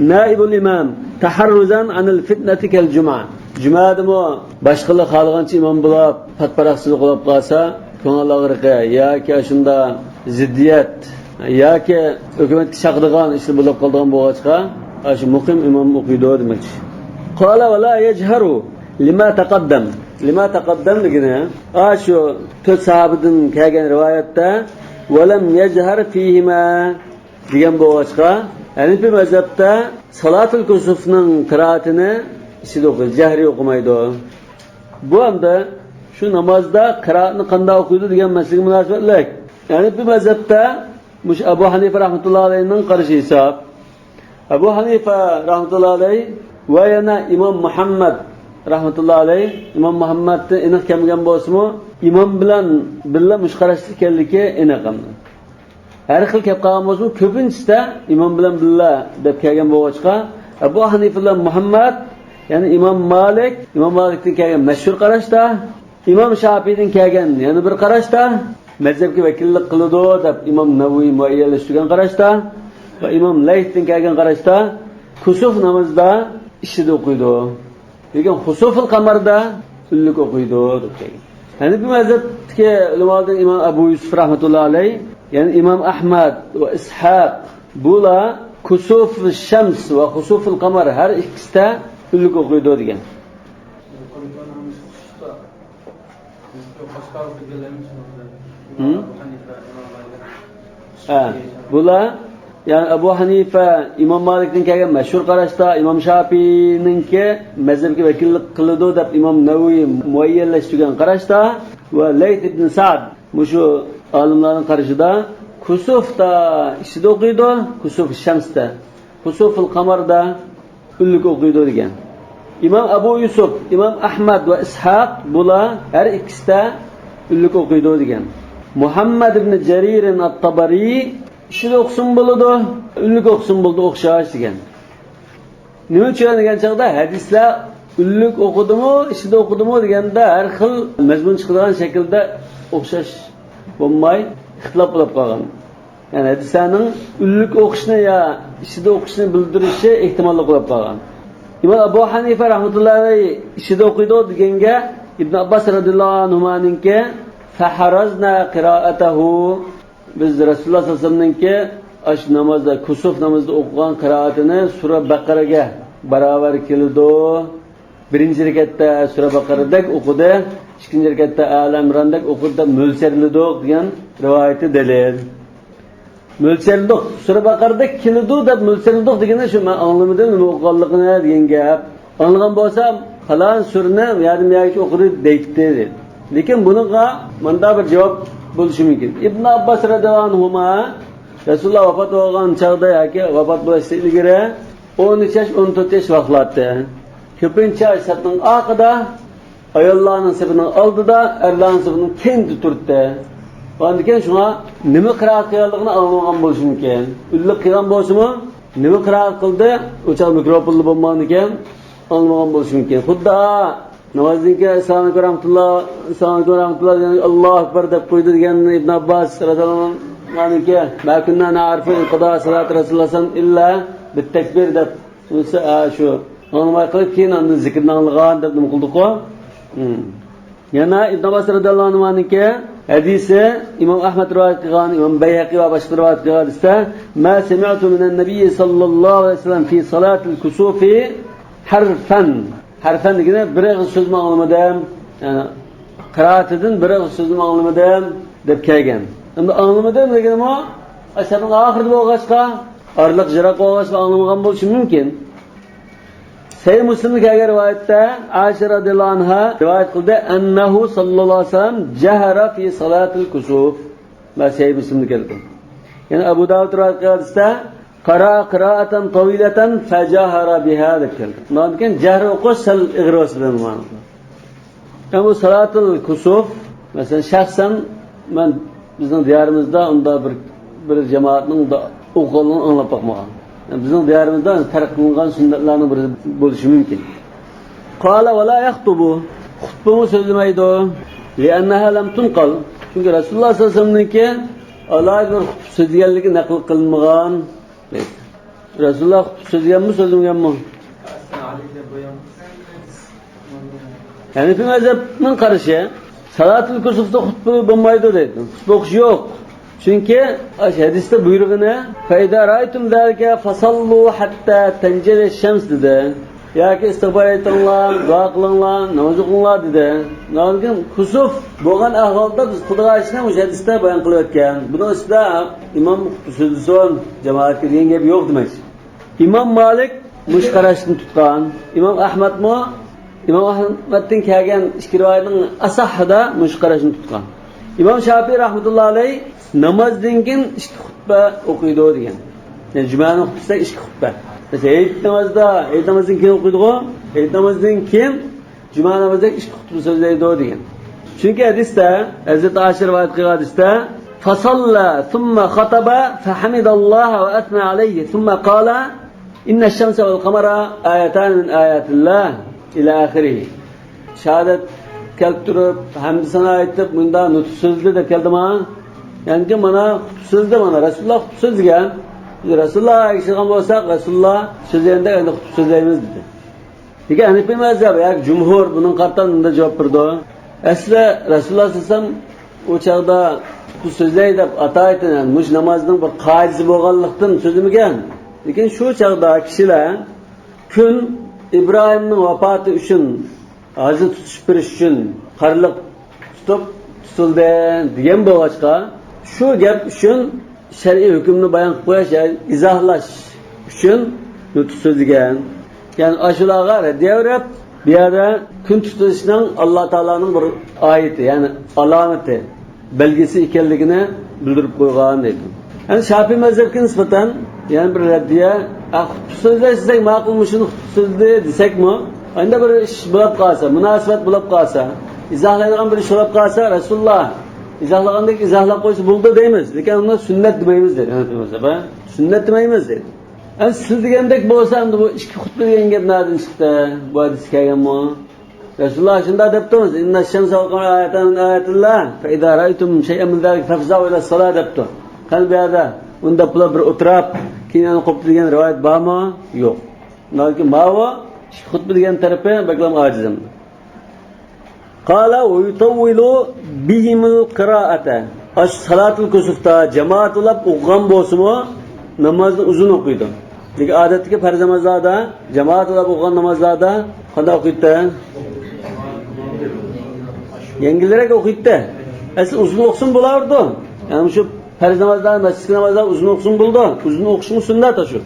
نائب الإمام تحرزا عن الفتنة كالجمعة. جۈمەدىمۇ باشقىلار خالىغانچە ئىمام بولاپ، پات-پاراقسىز بولۇپ قالسا، كۆڭۈل ئاغرىقى ياكى ئاشۇنداق زىددىيەت ياكى ھۆكۈمەتكە چاقىدىغان ئىشلار بولۇپ قالىدىغان بولغاچقا، ئاشۇ مۇقىم ئىمام ئوقۇيدۇ دېمەكچى. قال ولا يجهر لما تقدم. لما تقدم دېگىنى، ئاشۇ تۆت ساھابىدىن كەلگەن رىۋايەتتە، ولم يجهر فيهما دېگەن بولغاچقا، ھەنىپىي مەزھەپتە سالاتۇل كۇسۇفنىڭ قىرائىتىنى ئىچىدە ئوقۇيدۇ، جەھرىي ئوقۇمايدۇ. بۇ ئەمدى شۇ نامازدا قىرائەتنى قانداق ئوقۇيدۇ دېگەن مەسىلىگە مۇناسىۋەتلىك. ھەنىپىي مەزھەپتە مۇشۇ ئەبۇ ھەنىفە رەھمەتۇللا ئەلەيھىنىڭ قارىشى ھېساب. ئەبۇ ھەنىفە رەھمەتۇللا ئەلەيھ ۋە يەنە ئىمام مۇھەممەد رەھمەتۇللا ئەلەيھ، ئىمام مۇھەممەدتىن ئېنىق كەلمىگەن بولسىمۇ، ئىمام بىلەن بىللە مۇشۇ قاراشتا ئىكەنلىكى ئېنىق ئەمدى. ھەر خىل كەپ قالغان بولسىمۇ، كۆپىنچىسىدە ئىمام بىلەن بىللە دەپ كەلگەن بولغاچقا، ئەبۇ ھەنىفە بىلەن مۇھەممەد، يەنى ئىمام مالىك، ئىمام مالىكتىن كەلگەن مەشھۇر قاراشتا، ئىمام شاپىئىدىن كەلگەن يەنە بىر قاراشتا، مەزھەپكە ۋەكىللىك قىلىدۇ دەپ ئىمام نەۋەۋى مۇئەييەنلەشتۈرگەن قاراشتا ۋە ئىمام لەيستىن كەلگەن قاراشتا كۇسۇف نامىزىدا ئىچىدە ئوقۇيدۇ. لېكىن خۇسۇفۇل قەمەردە ئۈنلۈك ئوقۇيدۇ دەپ كەلگەن. ھەنىپىي مەزھەپتىكى ئۆلىمالىرىدىن ئىمام ئەبۇ يۈسۈف رەھمەتۇللا ئەلەي، يەنى ئىمام ئەھمەد ۋە ئىسھاق، بۇلار كۇسۇفۇل شەمس ۋە خۇسۇفۇل قەمەر ھەر ئىككىسىدە ئۈنلۈك ئوقۇيدۇ دېگەن. ھە؟ ھە، بۇلار، يەنى ئەبۇ ھەنىفە، ئىمام مالىكتىن كەلگەن مەشھۇر قاراشتا، ئىمام شاپىئىنىڭكى مەزھەپكە ۋەكىللىك قىلىدۇ دەپ ئىمام نەۋەۋى مۇئەييەنلەشتۈرگەن قاراشتا ۋە لەيس ئىبن سەئد مۇشۇ ئالىملارنىڭ قارىشىدا كۇسۇفتا ئىچىدە ئوقۇيدۇ، كۇسۇف شەمستە، كۇسۇفۇل قەمەردە ئۈنلۈك ئوقۇيدۇ دېگەن. ئىمام ئەبۇ يۈسۈپ، ئىمام ئەھمەد ۋە ئىسھاق، بۇلار ھەر ئىككىسىدە ئۈنلۈك ئوقۇيدۇ دېگەن. مۇھەممەد ئىبن جەرىرىن ئەت-تەبەرى، ئىچىدە ئوقۇسىمۇ بولىدۇ، ئۈنلۈك ئوقۇسىمۇ بولىدۇ، ئوخشاش دېگەن. نېمە ئۈچۈن دېگەن چاغدا ھەدىسلەر ئۈنلۈك ئوقۇدىمۇ، ئىچىدە ئوقۇدىمۇ دېگەندە ھەر خىل مەزمۇن چىقىدىغان شەكىلدە ئوخشاش بولماي ئىختىلاپ بولۇپ قالغان. يەنى ھەدىسلەرنىڭ ئۈنلۈك ئوقۇشنى يا ئىچىدە ئوقۇشنى بىلدۈرۈشى ئېھتىماللىق بولۇپ قالغان. ئىمام ئەبۇ ھەنىفە رەھمەتۇللاھى ئەلەيھ ئىچىدە ئوقۇيدۇ دېگەنگە ئىبن ئابباس رەزىياللاھۇ ئەنھۇمانىڭكى فەھەرەزنا قىرائەتەھۇ، بىز رەسۇلۇللاھ سەللەللاھۇ ئەلەيھى ۋەسەللەمنىڭكى ئاشۇ نامازدا، كۇسۇف نامىزىدا ئوقۇغان قىرائىتىنى سۈرە بەقەرەگە باراۋەر كېلىدۇ. بىرىنچى رەكەتتە سۈرە بەقەرەدەك ئوقۇدى، ئىككىنچى رەكەتتە ئالى ئىمراندەك ئوقۇدى دەپ مۆلچەرلىدۇق دېگەن رىۋايىتى دەلىل. مۆلچەرلىدۇق، سۈرە بەقەرەدەك كېلىدۇ دەپ مۆلچەرلىدۇق دېگىنى شۇ، مەن ئاڭلىمىدىم نېمە ئوقۇغانلىقىنى دېگەن گەپ. ئاڭلىغان بولسام، پالان سۈرىنى يەردىن يەرگىچە ئوقۇدى دەيتتى. لېكىن بۇنىڭغا مۇنداق بىر جاۋاب بولۇشى مۇمكىن. ئىبن ئابباس رەزىياللاھۇ ئەنھۇما رەسۇلۇللاھ ۋاپات بولغان چاغدا ياكى ۋاپات بولۇشتىن ئىلگىرى ئون ئۈچ ياش، ئون تۆت ياش ۋاقىتلاردا كۆپىنچە سەپنىڭ ئارقىدا، ئاياللارنىڭ سېپىنىڭ ئالدىدا، ئەرلەرنىڭ سېپىنىڭ كەينىدە تۇراتتى. ئاندىن كېيىن شۇڭا نېمە قىرائەت قىلغانلىقىنى ئاڭلىمىغان بولۇشى مۇمكىن. ئۈنلۈك قىلغان بولسىمۇ، نېمە قىرائەت قىلدى، ئۇ چاغ مىكروفونلا بولمىغاندىكىن، ئاڭلىمىغان بولۇشى مۇمكىن. خۇددى نامازدىن كېيىن ئەسسالامۇ ئەلەيكۇم رەھمەتۇللا، ئەسسالامۇ ئەلەيكۇم رەھمەتۇللا دېگەن، ئاللاھۇ ئەكبەر دەپ قويدى دېگەن ئىبن ئابباس رەزىياللاھۇ ئەنھۇنىڭكى، ما كنا نعرف انقضاء صلاة رسول الله صلى الله عليه وسلم إلا بالتكبير دەپ، ئۇنىسى، ئا، شۇ ئاڭلىماي قېلىپ، كېيىن ئاندىن زىكىرنى ئاڭلىغان دەپ نېمە قىلدۇققۇ؟ ھىم. يەنە ئىبن ئابباس رەزىياللاھۇ ئەنھۇمانىڭكى ھەدىسى، ئىمام ئەھمەد رىۋايەت قىلغان، ئىمام بەيھەقى ۋە باشقىلار رىۋايەت قىلغان ھەدىستە، ما سمعت من النبي صلى الله عليه وسلم في صلاة الكسوف حرفا. ھەرفەن دېگىنى بىر ئېغىز سۆزمۇ ئاڭلىمىدىم، يەنى قىرائىتىدىن بىر ئېغىز سۆزمۇ ئاڭلىمىدىم دەپ كەلگەن. ئەمدى ئاڭلىمىدىم دېگىنىمۇ ئەسەرنىڭ ئاخىرىدا بولغاچقا، ئارىلىق يىراق بولغاچقا ئاڭلىمىغان بولۇشى مۇمكىن. سەھىھ مۇسلىمدا كەلگەن رىۋايەتتە ئائىشە رەزىياللاھۇ ئەنھا رىۋايەت قىلدى، أنه صلى الله عليه وسلم جهر في صلاة الكسوف. مانا سەھىھ مۇسلىمدا كەلگەن. يەنە ئەبۇ داۋۇد رىۋايەت قىلغان ھەدىستە، قرأ قراءة طويلة فجهر بها دەپ كەلگەن. ئۇنىڭدىن كېيىن جەھر ئوقۇش سەل ئېغىر بولسا بىلەن مانا. ئەمما سالاتۇل كۇسۇف، مەسىلەن، شەخسەن مەن بىزنىڭ دىيارىمىزدا ئۇنداق بىر، بىر جامائەتنىڭ ئۇنداق ئوقۇغانلىقىنى ئاڭلاپ باقمىغان. يەنى بىزنىڭ دىيارىمىزدا تەرك قىلىنغان سۈننەتلەرنىڭ بىرى بولۇشى مۇمكىن. قال ولا يخطب، خۇتبىمۇ سۆزلىمەيدۇ. لأنها لم تنقل، چۈنكى رەسۇلۇللاھ سەللەللاھۇ ئەلەيھى ۋەسەللەمنىڭكى ئالاھىدە بىر خۇتبە سۆزلىگەنلىكى نەقىل قىلىنمىغان. رەسۇلۇللاھ خۇتبە سۆزلىگەنمۇ، سۆزلىمىگەنمۇ؟ ھەنىفىي مەزھەپنىڭ قارىشى، سالاتۇل كۇسۇفتا خۇتبە بولمايدۇ دەيدۇ. خۇتبە ئوقۇش يوق. چۈنكى ئاشۇ ھەدىستە بۇيرۇغىنى، فإذا رأيتم ذلك فصلوا حتى تنجلي الشمس دېدى. ياكى ئىستىغپار ئېيتىڭلار، دۇئا قىلىڭلار، ناماز ئوقۇڭلار دېدى. ئاندىن كېيىن كۇسۇف بولغان ئەھۋالدا بىز قىلىدىغان ئىشنى مۇشۇ ھەدىستە بايان قىلىۋەتكەن. بۇنىڭ ئۈستىدە ئىمام خۇتبە سۆزلىسۇن، جامائەتكە دېگەن گەپ يوق دېمەكچى. ئىمام مالىك مۇشۇ قاراشنى تۇتقان. ئىمام ئەھمەدمۇ، ئىمام ئەھمەدتىن كەلگەن ئىككى رىۋايەتنىڭ ئەسەھھىدا مۇشۇ قاراشنى تۇتقان. ئىمام شاپىئى رەھمەتۇللاھى ئەلەيھ نامازدىن كېيىن ئىككى خۇتبە ئوقۇيدۇ دېگەن. يەنى جۈمەنىڭ خۇتبىسىدە ئىككى خۇتبە. مەسىلەن، ھېيت نامازدا، ھېيت نامازدىن كېيىن ئوقۇيدىغۇ، ھېيت نامازدىن كېيىن جۈمە نامازدا ئىككى خۇتبە سۆزلەيدۇ دېگەن. چۈنكى ھەدىستە، ھەزرىتى ئائىشە رىۋايەت قىلغان ھەدىستە، فصلى ثم خطب فحمد الله وأثنى عليه ثم قال، إن الشمس والقمر آيتان من آيات الله إلى آخره. شاھادەت كەلتۈرۈپ، ھەمدۇ سانا ئېيتىپ، مۇنداق نۇتۇق سۆزلىدى دەپ كەلدىما؟ يەنى مانا خۇتبە سۆزلىدى، مانا رەسۇلۇللا خۇتبە سۆزلىگەن. بىز رەسۇلۇللا ئەگىشىدىغان بولساق، رەسۇلۇللا سۆزلىگەندەك ئەمدى خۇتبە سۆزلەيمىز دېدى. لېكىن ھەنىپىي مەزھەپ ياكى جۇمھۇر بۇنىڭغا قارىتا مۇنداق جاۋاب بېرىدۇ. ئەسلى رەسۇلۇللا سەللەللاھۇ ئەلەيھى ۋەسەللەم ئۇ چاغدا ئاتايىتەن، يەنى مۇشۇ نامازنىڭ بىر قائىدىسى بولغانلىقتىن سۆزلىمىگەن. لېكىن شۇ چاغدا كىشىلەر كۈن ئىبراھىمنىڭ ۋاپاتى ئۈچۈن ھاجىنى تۇتۇشۇپ بېرىش ئۈچۈن قارلىق تۇتۇپ تۇتۇلدى دېگەن بولغاچقا، شۇ گەپ ئۈچۈن شەرئىي ھۆكۈمنى بايان قىلىپ قويۇش، يەنى ئىزاھلاش ئۈچۈن نۇتۇق سۆزلىگەن. يەنى ئاشۇلارغا رەددىيە بېرىپ، بۇ يەردە كۈن تۇتۇلۇشنىڭ ئاللا تائالانىڭ بىر ئايىتى، يەنى ئالامىتى، بەلگىسى ئىكەنلىكىنى بىلدۈرۈپ قويغان دەيدۇ. يەنى شاپىي مەزھەپكە نىسبەتەن يەنە بىر رەددىيە، ئە، خۇتبە سۆزلەش دېسەك ماقۇل، مۇشۇنى خۇتبە سۆزلىدى دېسەكمۇ، ئەندە بىر ئىش بولاپ قالسا، مۇناسىۋەت بولاپ قالسا، ئىزاھلايدىغان بىر ئىش بولاپ قالسا، رەسۇلۇللا ئىزاھلىغاندەك ئىزاھلاپ قويسا بولدى دەيمىز. لېكىن ئۇنى سۈننەت دېمەيمىز دەيدۇ. سۈننەت دېمەيمىز دەيدۇ. ئەمدى سىز دېگەندەك بولسا، ئەمدى بۇ ئىككى خۇتبە دېگەن گەپ نەدىن چىقتى؟ بۇ ھەدىستە كەلگەنمۇ؟ رەسۇلۇللا شۇنداق دەپتۇ، إن الشمس والقمر آيتان من آيات الله، فإذا رأيتم شيئا من ذلك فافزعوا إلى الصلاة دەپتۇ. قېنى بۇ يەردە ئۇنى دەپلا بىر ئولتۇراپ، كېيىن يەنە قوپتى دېگەن رىۋايەت بارمۇ؟ يوق. شۇنداقكى ماۋۇ ئىككى خۇتبە دېگەن تەرىپى بەكلا ئاجىز ئەمدى. قال ويطول بهم القراءة. ئاشۇ سالاتۇل كۇسۇفتا جامائەت بولاپ ئوقۇغان بولسىمۇ، نامازنى ئۇزۇن ئوقۇيدۇ. لېكىن ئادەتتىكى پەرز نامازلاردا، جامائەت بولاپ ئوقۇغان نامازلاردا قانداق ئوقۇيتتى؟ يەڭگىلرەك ئوقۇيتتى. ئەسلى ئۇزۇن ئوقۇسىمۇ بولاۋېرىدۇ. يەنى شۇ پەرز نامازلار، مەسچىتتىكى نامازلار ئۇزۇن ئوقۇسىمۇ بولىدۇ. ئۇزۇن ئوقۇشمۇ سۈننەت شۇ.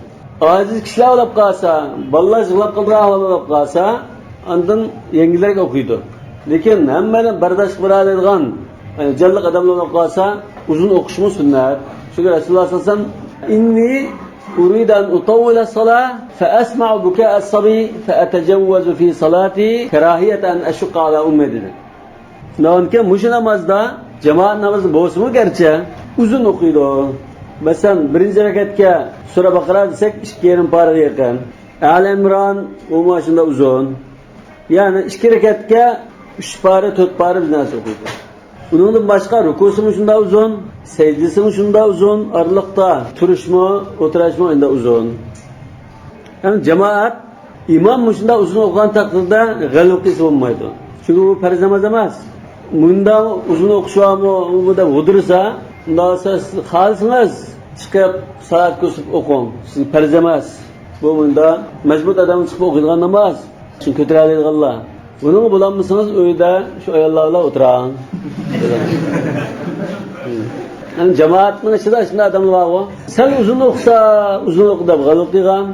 ئاجىز كىشىلەر بولاپ قالسا، بالىلار يىغلاپ قالىدىغان ئەھۋال بولاپ قالسا، ئاندىن يەڭگىلرەك ئوقۇيدۇ. لېكىن ھەممەيلەن بەرداشلىق بېرەلەيدىغان، يەنى جانلىق ئادەملەر بولاپ قالسا، ئۇزۇن ئوقۇشمۇ سۈننەت. چۈنكى رەسۇلۇللا سەللەللاھۇ ئەلەيھى ۋەسەللەم، إني أريد أن أطول الصلاة فأسمع بكاء الصبي فأتجوز في صلاتي كراهية أن أشق على أمي دېدى. شۇنداقكەن مۇشۇ نامازدا، جامائەت نامازى بولسىمۇ گەرچە، ئۇزۇن ئوقۇيدۇ. مەسىلەن، بىرىنچى رەكەتكە سۈرە بەقەرە دېسەك، ئىككى يېرىم پارىغا يېقىن. ئالى ئىمران ئۇمۇ شۇنداق ئۇزۇن. يەنى ئىككى رەكەتكە ئۈچ پارە، تۆت پارە بىر نەرسە ئوقۇيدۇ. ئۇنىڭدىن باشقا رۇكۇسىمۇ شۇنداق ئۇزۇن، سەجدىسىمۇ شۇنداق ئۇزۇن، ئارىلىقتا تۇرۇشمۇ، ئولتۇرۇشمۇ ئەندە ئۇزۇن. يەنى جامائەت ئىمام مۇشۇنداق ئۇزۇن ئوقۇغان تەقدىردە غەلۋە قىلسا بولمايدۇ. چۈنكى بۇ پەرز ناماز ئەمەس. مۇنداق ئۇزۇن ئوقۇش بارمۇ، ئۇ دەپ ھودۇرىسا، ئۇنداق بولسا سىز خالىسىڭىز چىقىپ سالات كۆسۈپ ئوقۇڭ. سىز پەرز ئەمەس. بۇ مۇنداق مەزمۇت ئادەم چىقىپ ئوقۇيدىغان ناماز. شۇنى كۆتۈرەلەيدىغانلار. بۇنىڭغا بولالمىسىڭىز ئۆيدە شۇ ئاياللار بىلەن ئولتۇرۇڭ. يەنى جامائەتنىڭ ئىچىدە شۇنداق ئادەملەر بارغۇ. سەل ئۇزۇن ئوقۇسا، ئۇزۇن ئوقۇ دەپ غەلۋە قىلغان.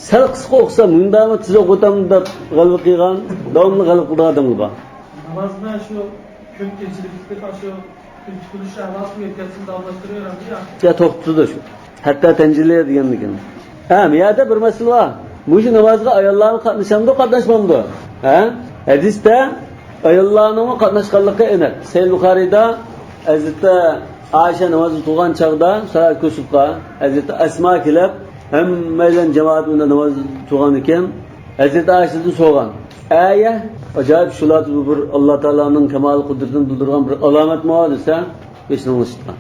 سەل قىسقا ئوقۇسا، مۇنداقمۇ تېز ئوقۇۋېتەمدۇ دەپ غەلۋە قىلغان، داۋاملىق غەلۋە قىلىدىغان ئادەملەر بار. نامازنى شۇ كۈن كېچىلىكلىك، شۇ كۈن تۇتۇلۇش ئەھۋالىغا يەتكەنسېرى داۋاملاشتۇرۇۋېرەمدۇ يا؟ يا، توختىتىدۇ شۇ. ھەتتا تەنجىلى دېگەندىكىن. ھە، بۇ يەردە بىر مەسىلە بار. مۇشۇ نامازغا ئاياللارمۇ قاتنىشامدۇ، قاتناشمامدۇ؟ ھە؟ ھەدىستە ئاياللارنىڭمۇ قاتناشقانلىقى ئېنىق. سەھىھ بۇخارىيدا ھەزرىتى ئائىشە ناماز تۇرغان چاغدا سالات كۇسۇفقا ھەزرىتى ئەسما كېلىپ، ھەممەيلەن جامائەت بىلەن ناماز تۇرغان ئىكەن. ھەزرىتى ئائىشەدىن سورىغان، ئەيە، ئاجايىپ شۇلار بۇ بىر ئاللا تائالانىڭ كامال قۇدرىتىنى بىلدۈرىدىغان بىر ئالامەتمۇ دېسە، ھېچنېمە ئىشلىتىدىغان.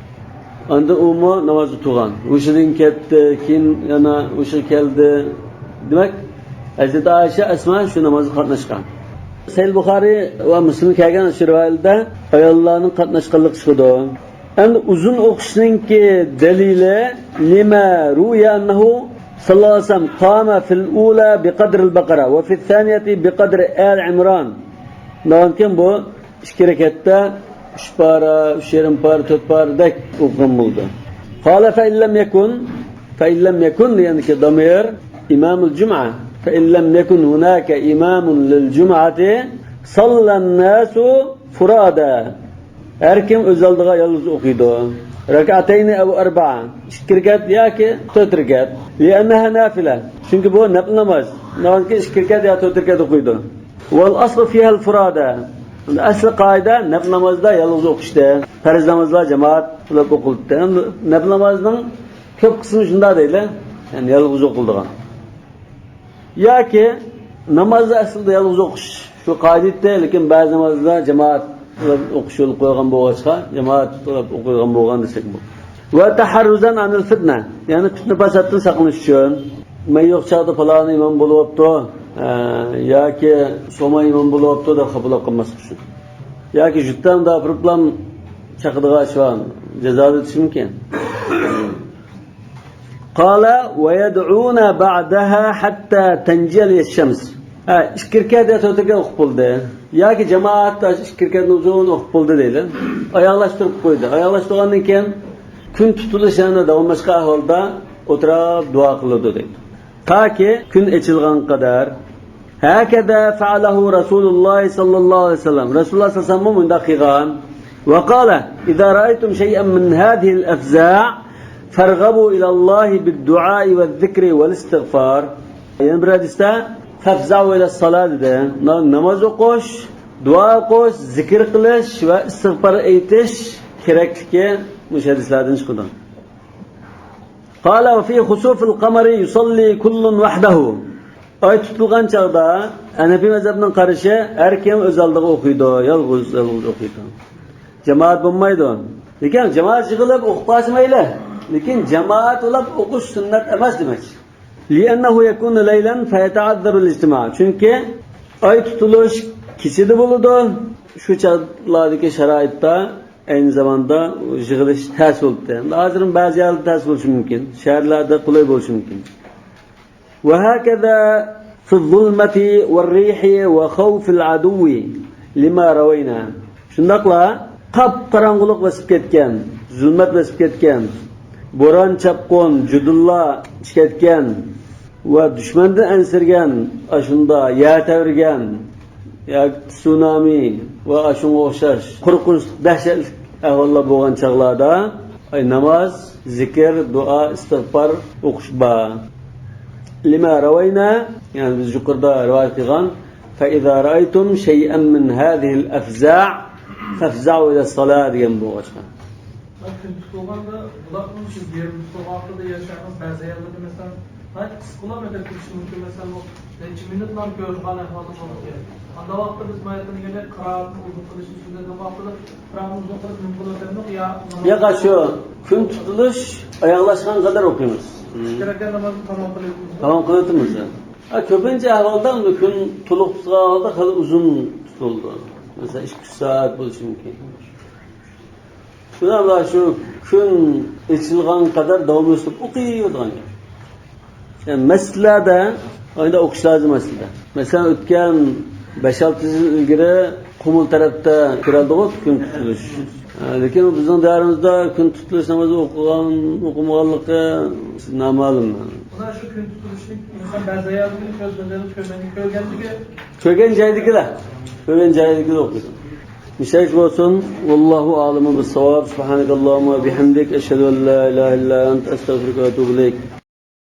ئاندىن ئۇمۇ نامازغا تۇرغان. ھوشىدىن كەتتى، كېيىن يەنە ھوشىغا كەلدى. دېمەك، ھەزرىتى ئائىشە ئەسما شۇ نامازغا قاتناشقان. سەھىھ بۇخارىي ۋە مۇسلىمدا كەلگەن شۇ رىۋايەتلەردە ئاياللارنىڭ قاتناشقانلىقى چىقىدۇ. ئەمدى ئۇزۇن ئوقۇشنىڭكى دەلىلى نېمە؟ روي أنه صلى الله عليه وسلم قام في الأولى بقدر البقرة وفي الثانية بقدر آل عمران. ناھايىتى بۇ ئىككى رەكەتتە ئۈچ پارە، ئۈچ يېرىم پارە، تۆت پارىدەك ئوقۇغان بولىدۇ. قال فإن لم يكن، فإن لم يكن دېگەندىكى دامىر ئىمامۇل جۇمئە. فإن لم يكن هناك إمام للجمعة صلى الناس فرادى. ھەر كىم ئۆز ئالدىغا يالغۇز ئوقۇيدۇ. ركعتين أو أربعا، ئىككى رەكەت ياكى تۆت رەكەت. لأنها نافلة، چۈنكى بۇ نەپلە ناماز. ناھايىتى ئىككى رەكەت يا تۆت رەكەت ئوقۇيدۇ. والأصل فيها الفرادى. ئەسلى قائىدە نەپلە نامازدا يالغۇز ئوقۇشتى. پەرز نامازلار جامائەت بولۇپ ئوقۇلدى. نەپلە نامازنىڭ كۆپ قىسمى شۇنداق دەيلى، يەنى يالغۇز ئوقۇلىدىغان. ياكى نامازدا ئەسلىدە يالغۇز ئوقۇش شۇ قائىدە ئىدى، لېكىن بەزى نامازدا جامائەت قىلىپ ئوقۇش يولغا قويغان بولغاچقا، جامائەت قىلىپ ئوقۇيدىغان بولغان دېسەك بولىدۇ. وتحرزا عن الفتنة، يەنى پىتنە پاساتتىن ساقلىنىش ئۈچۈن. مەن يوق چاغدا پالانى ئىمام بولۇۋاپتۇ، ئە، ياكى سوما ئىمام بولۇۋاپتۇ دەپ خاپىلاپ قالماسلىق ئۈچۈن. ياكى ژۇتتان داپىرىپلام چاقىدىغان ئىش بار، جازالىتىش مۇمكىن. قال ويدعون بعدها حتى تنجلي الشمس. ھە، ئىككى رەكەت يا تۆت رەكەت ئوقۇپ بولدى. ياكى جامائەت ئىككى رەكەتنى ئۇزۇن ئوقۇپ بولدى دەيلى. ئاياغلاشتۇرۇپ قويدى. ئاياغلاشتۇرغاندىن كېيىن كۈن تۇتۇلۇش يەنە داۋاملاشقان ئەھۋالدا ئولتۇرۇپ دۇئا قىلىدۇ دەيدۇ. تاكى كۈن ئېچىلغان قەدەر. هكذا فعله رسول الله صلى الله عليه وسلم. رەسۇلۇللاھ سەللەللاھۇ ئەلەيھى ۋەسەللەم مۇنداق قىلغان. وقال إذا رأيتم شيئا من هذه الأفزاع فارغبوا إلى الله بالدعاء والذكر والاستغفار. يەنە بىر ھەدىستە فافزعوا إلى الصلاة دېدى. نا-، ناماز ئوقۇش، دۇئا ئوقۇش، زىكىر قىلىش ۋە ئىستىغپار ئېيتىش كېرەكلىكى مۇشۇ ھەدىسلەردىن چىقىدۇ. قال وفي خسوف القمر يصلي كل وحده. ئاي تۇتۇلغان چاغدا ھەنەفىي مەزھەپنىڭ قارىشى ھەر كىم ئۆز ئالدىغا ئوقۇيدۇ، يالغۇز، يالغۇز ئوقۇيدۇ. جامائەت بولمايدۇ. لېكىن جامائەت يىغىلىپ ئوقۇپ قالسا مەيلى. لېكىن جامائەت بولۇپ ئوقۇش سۈننەت ئەمەس دېمەكچى. لأنه يكون ليلا فيتعذر الاجتماع. چۈنكى ئاي تۇتۇلۇش كېچىدە بولىدۇ. شۇ چاغلاردىكى شارائىتتا ئەينى زاماندا يىغىلىش تەس بولۇپتۇ. ھازىرمۇ بەزى يەرلەردە تەس بولۇشى مۇمكىن. شەھەرلەردە قولاي بولۇشى مۇمكىن. وهكذا في الظلمة والريح وخوف العدو لما روينا. شۇنداقلا قاپقاراڭغۇلۇق بېسىپ كەتكەن، زۇلمەت بېسىپ كەتكەن، بوران-چاپقۇن، جۇدۇنلار چىقىپ كەتكەن ۋە دۈشمەندىن ئەنسىرىگەن، ئاشۇنداق يەر تەۋرىگەن ياكى تسۇنامى ۋە ئاشۇنىڭغا ئوخشاش قورقۇنچلۇق، دەھشەتلىك ئەھۋاللار بولغان چاغلاردا، ئاي، ناماز، زىكىر، دۇئا، ئىستىغپار ئوقۇش بار. لما روينا، يەنى بىز يۇقىرىدا رىۋايەت قىلغان، فإذا رأيتم شيئا من هذه الأفزاع فافزعوا إلى الصلاة دېگەن بولغاچقا. كۈن تۇتۇلغاندا بۇلارنىڭ شۇ يېرىم تۇتۇلغان ۋاقتىدا ياشايمىز، بەزى ئاياللاردا مەسىلەن ناھايىتى قىسقىلا مەدەت كېلىشى مۇمكىن. مەسىلەن بۇ نەچچە مىنۇتلا كۆرىدىغان ئەھۋالدا بولىدىكەن. ئانداق ۋاقىتتا بىز ماياتىنى يەنە قىرائەتنى ئۇزۇن قىلىشنى سۈننەت ۋاقتىدا قىرائەتنى ئۇزۇن قىلىپ نېمە قىلىۋاتىمىز يا ناماز ياق، شۇ كۈن تۇتۇلۇش ئاياغلاشقان قەدەر ئوقۇيمىز. ئىككى رەكەت نامازنى تامام قىلىۋاتىمىز. تامام قىلىۋاتىمىز. ھە، كۆپىنچە ئەھۋالدا كۈن تولۇق تۇتقان ھالدا خېلى ئۇزۇن تۇتۇلىدۇ. مەسىلەن ئىككى ئۈچ سائەت بولۇشى مۇمكىن. شۇنداقلا شۇ كۈن ئېچىلغان قەدەر داۋاملىشىپ ئوقۇيدىغان گەپ. يەنى مەسچىتلەردە ئايدا ئوقۇش لازىم ئەسلىدە. مەسىلەن، ئۆتكەن بەش-ئالتە يىل ئىلگىرى قۇمۇل تەرەپتە كۆرەلىدىغۇ كۈن تۇتۇلۇش. ھە، لېكىن بىزنىڭ دىيارىمىزدا كۈن تۇتۇلۇش نامازى ئوقۇغان، ئوقۇمىغانلىقى نامەلۇم. مانا شۇ كۈن تۇتۇلۇشنى ئىنسان بەزى ئاياللىرى كۆز نەزىرىدە كۆرمەيدۇ. كۆرگەندىكى كۆرگەن جايدىكىلا، كۆرگەن جايدىكىلا ئوقۇيدۇ. مۇشۇ بولسۇن. والله أعلم بالصواب. سبحانك اللهم وبحمدك، أشهد أن لا إله إلا أنت، أستغفرك وأتوب إليك.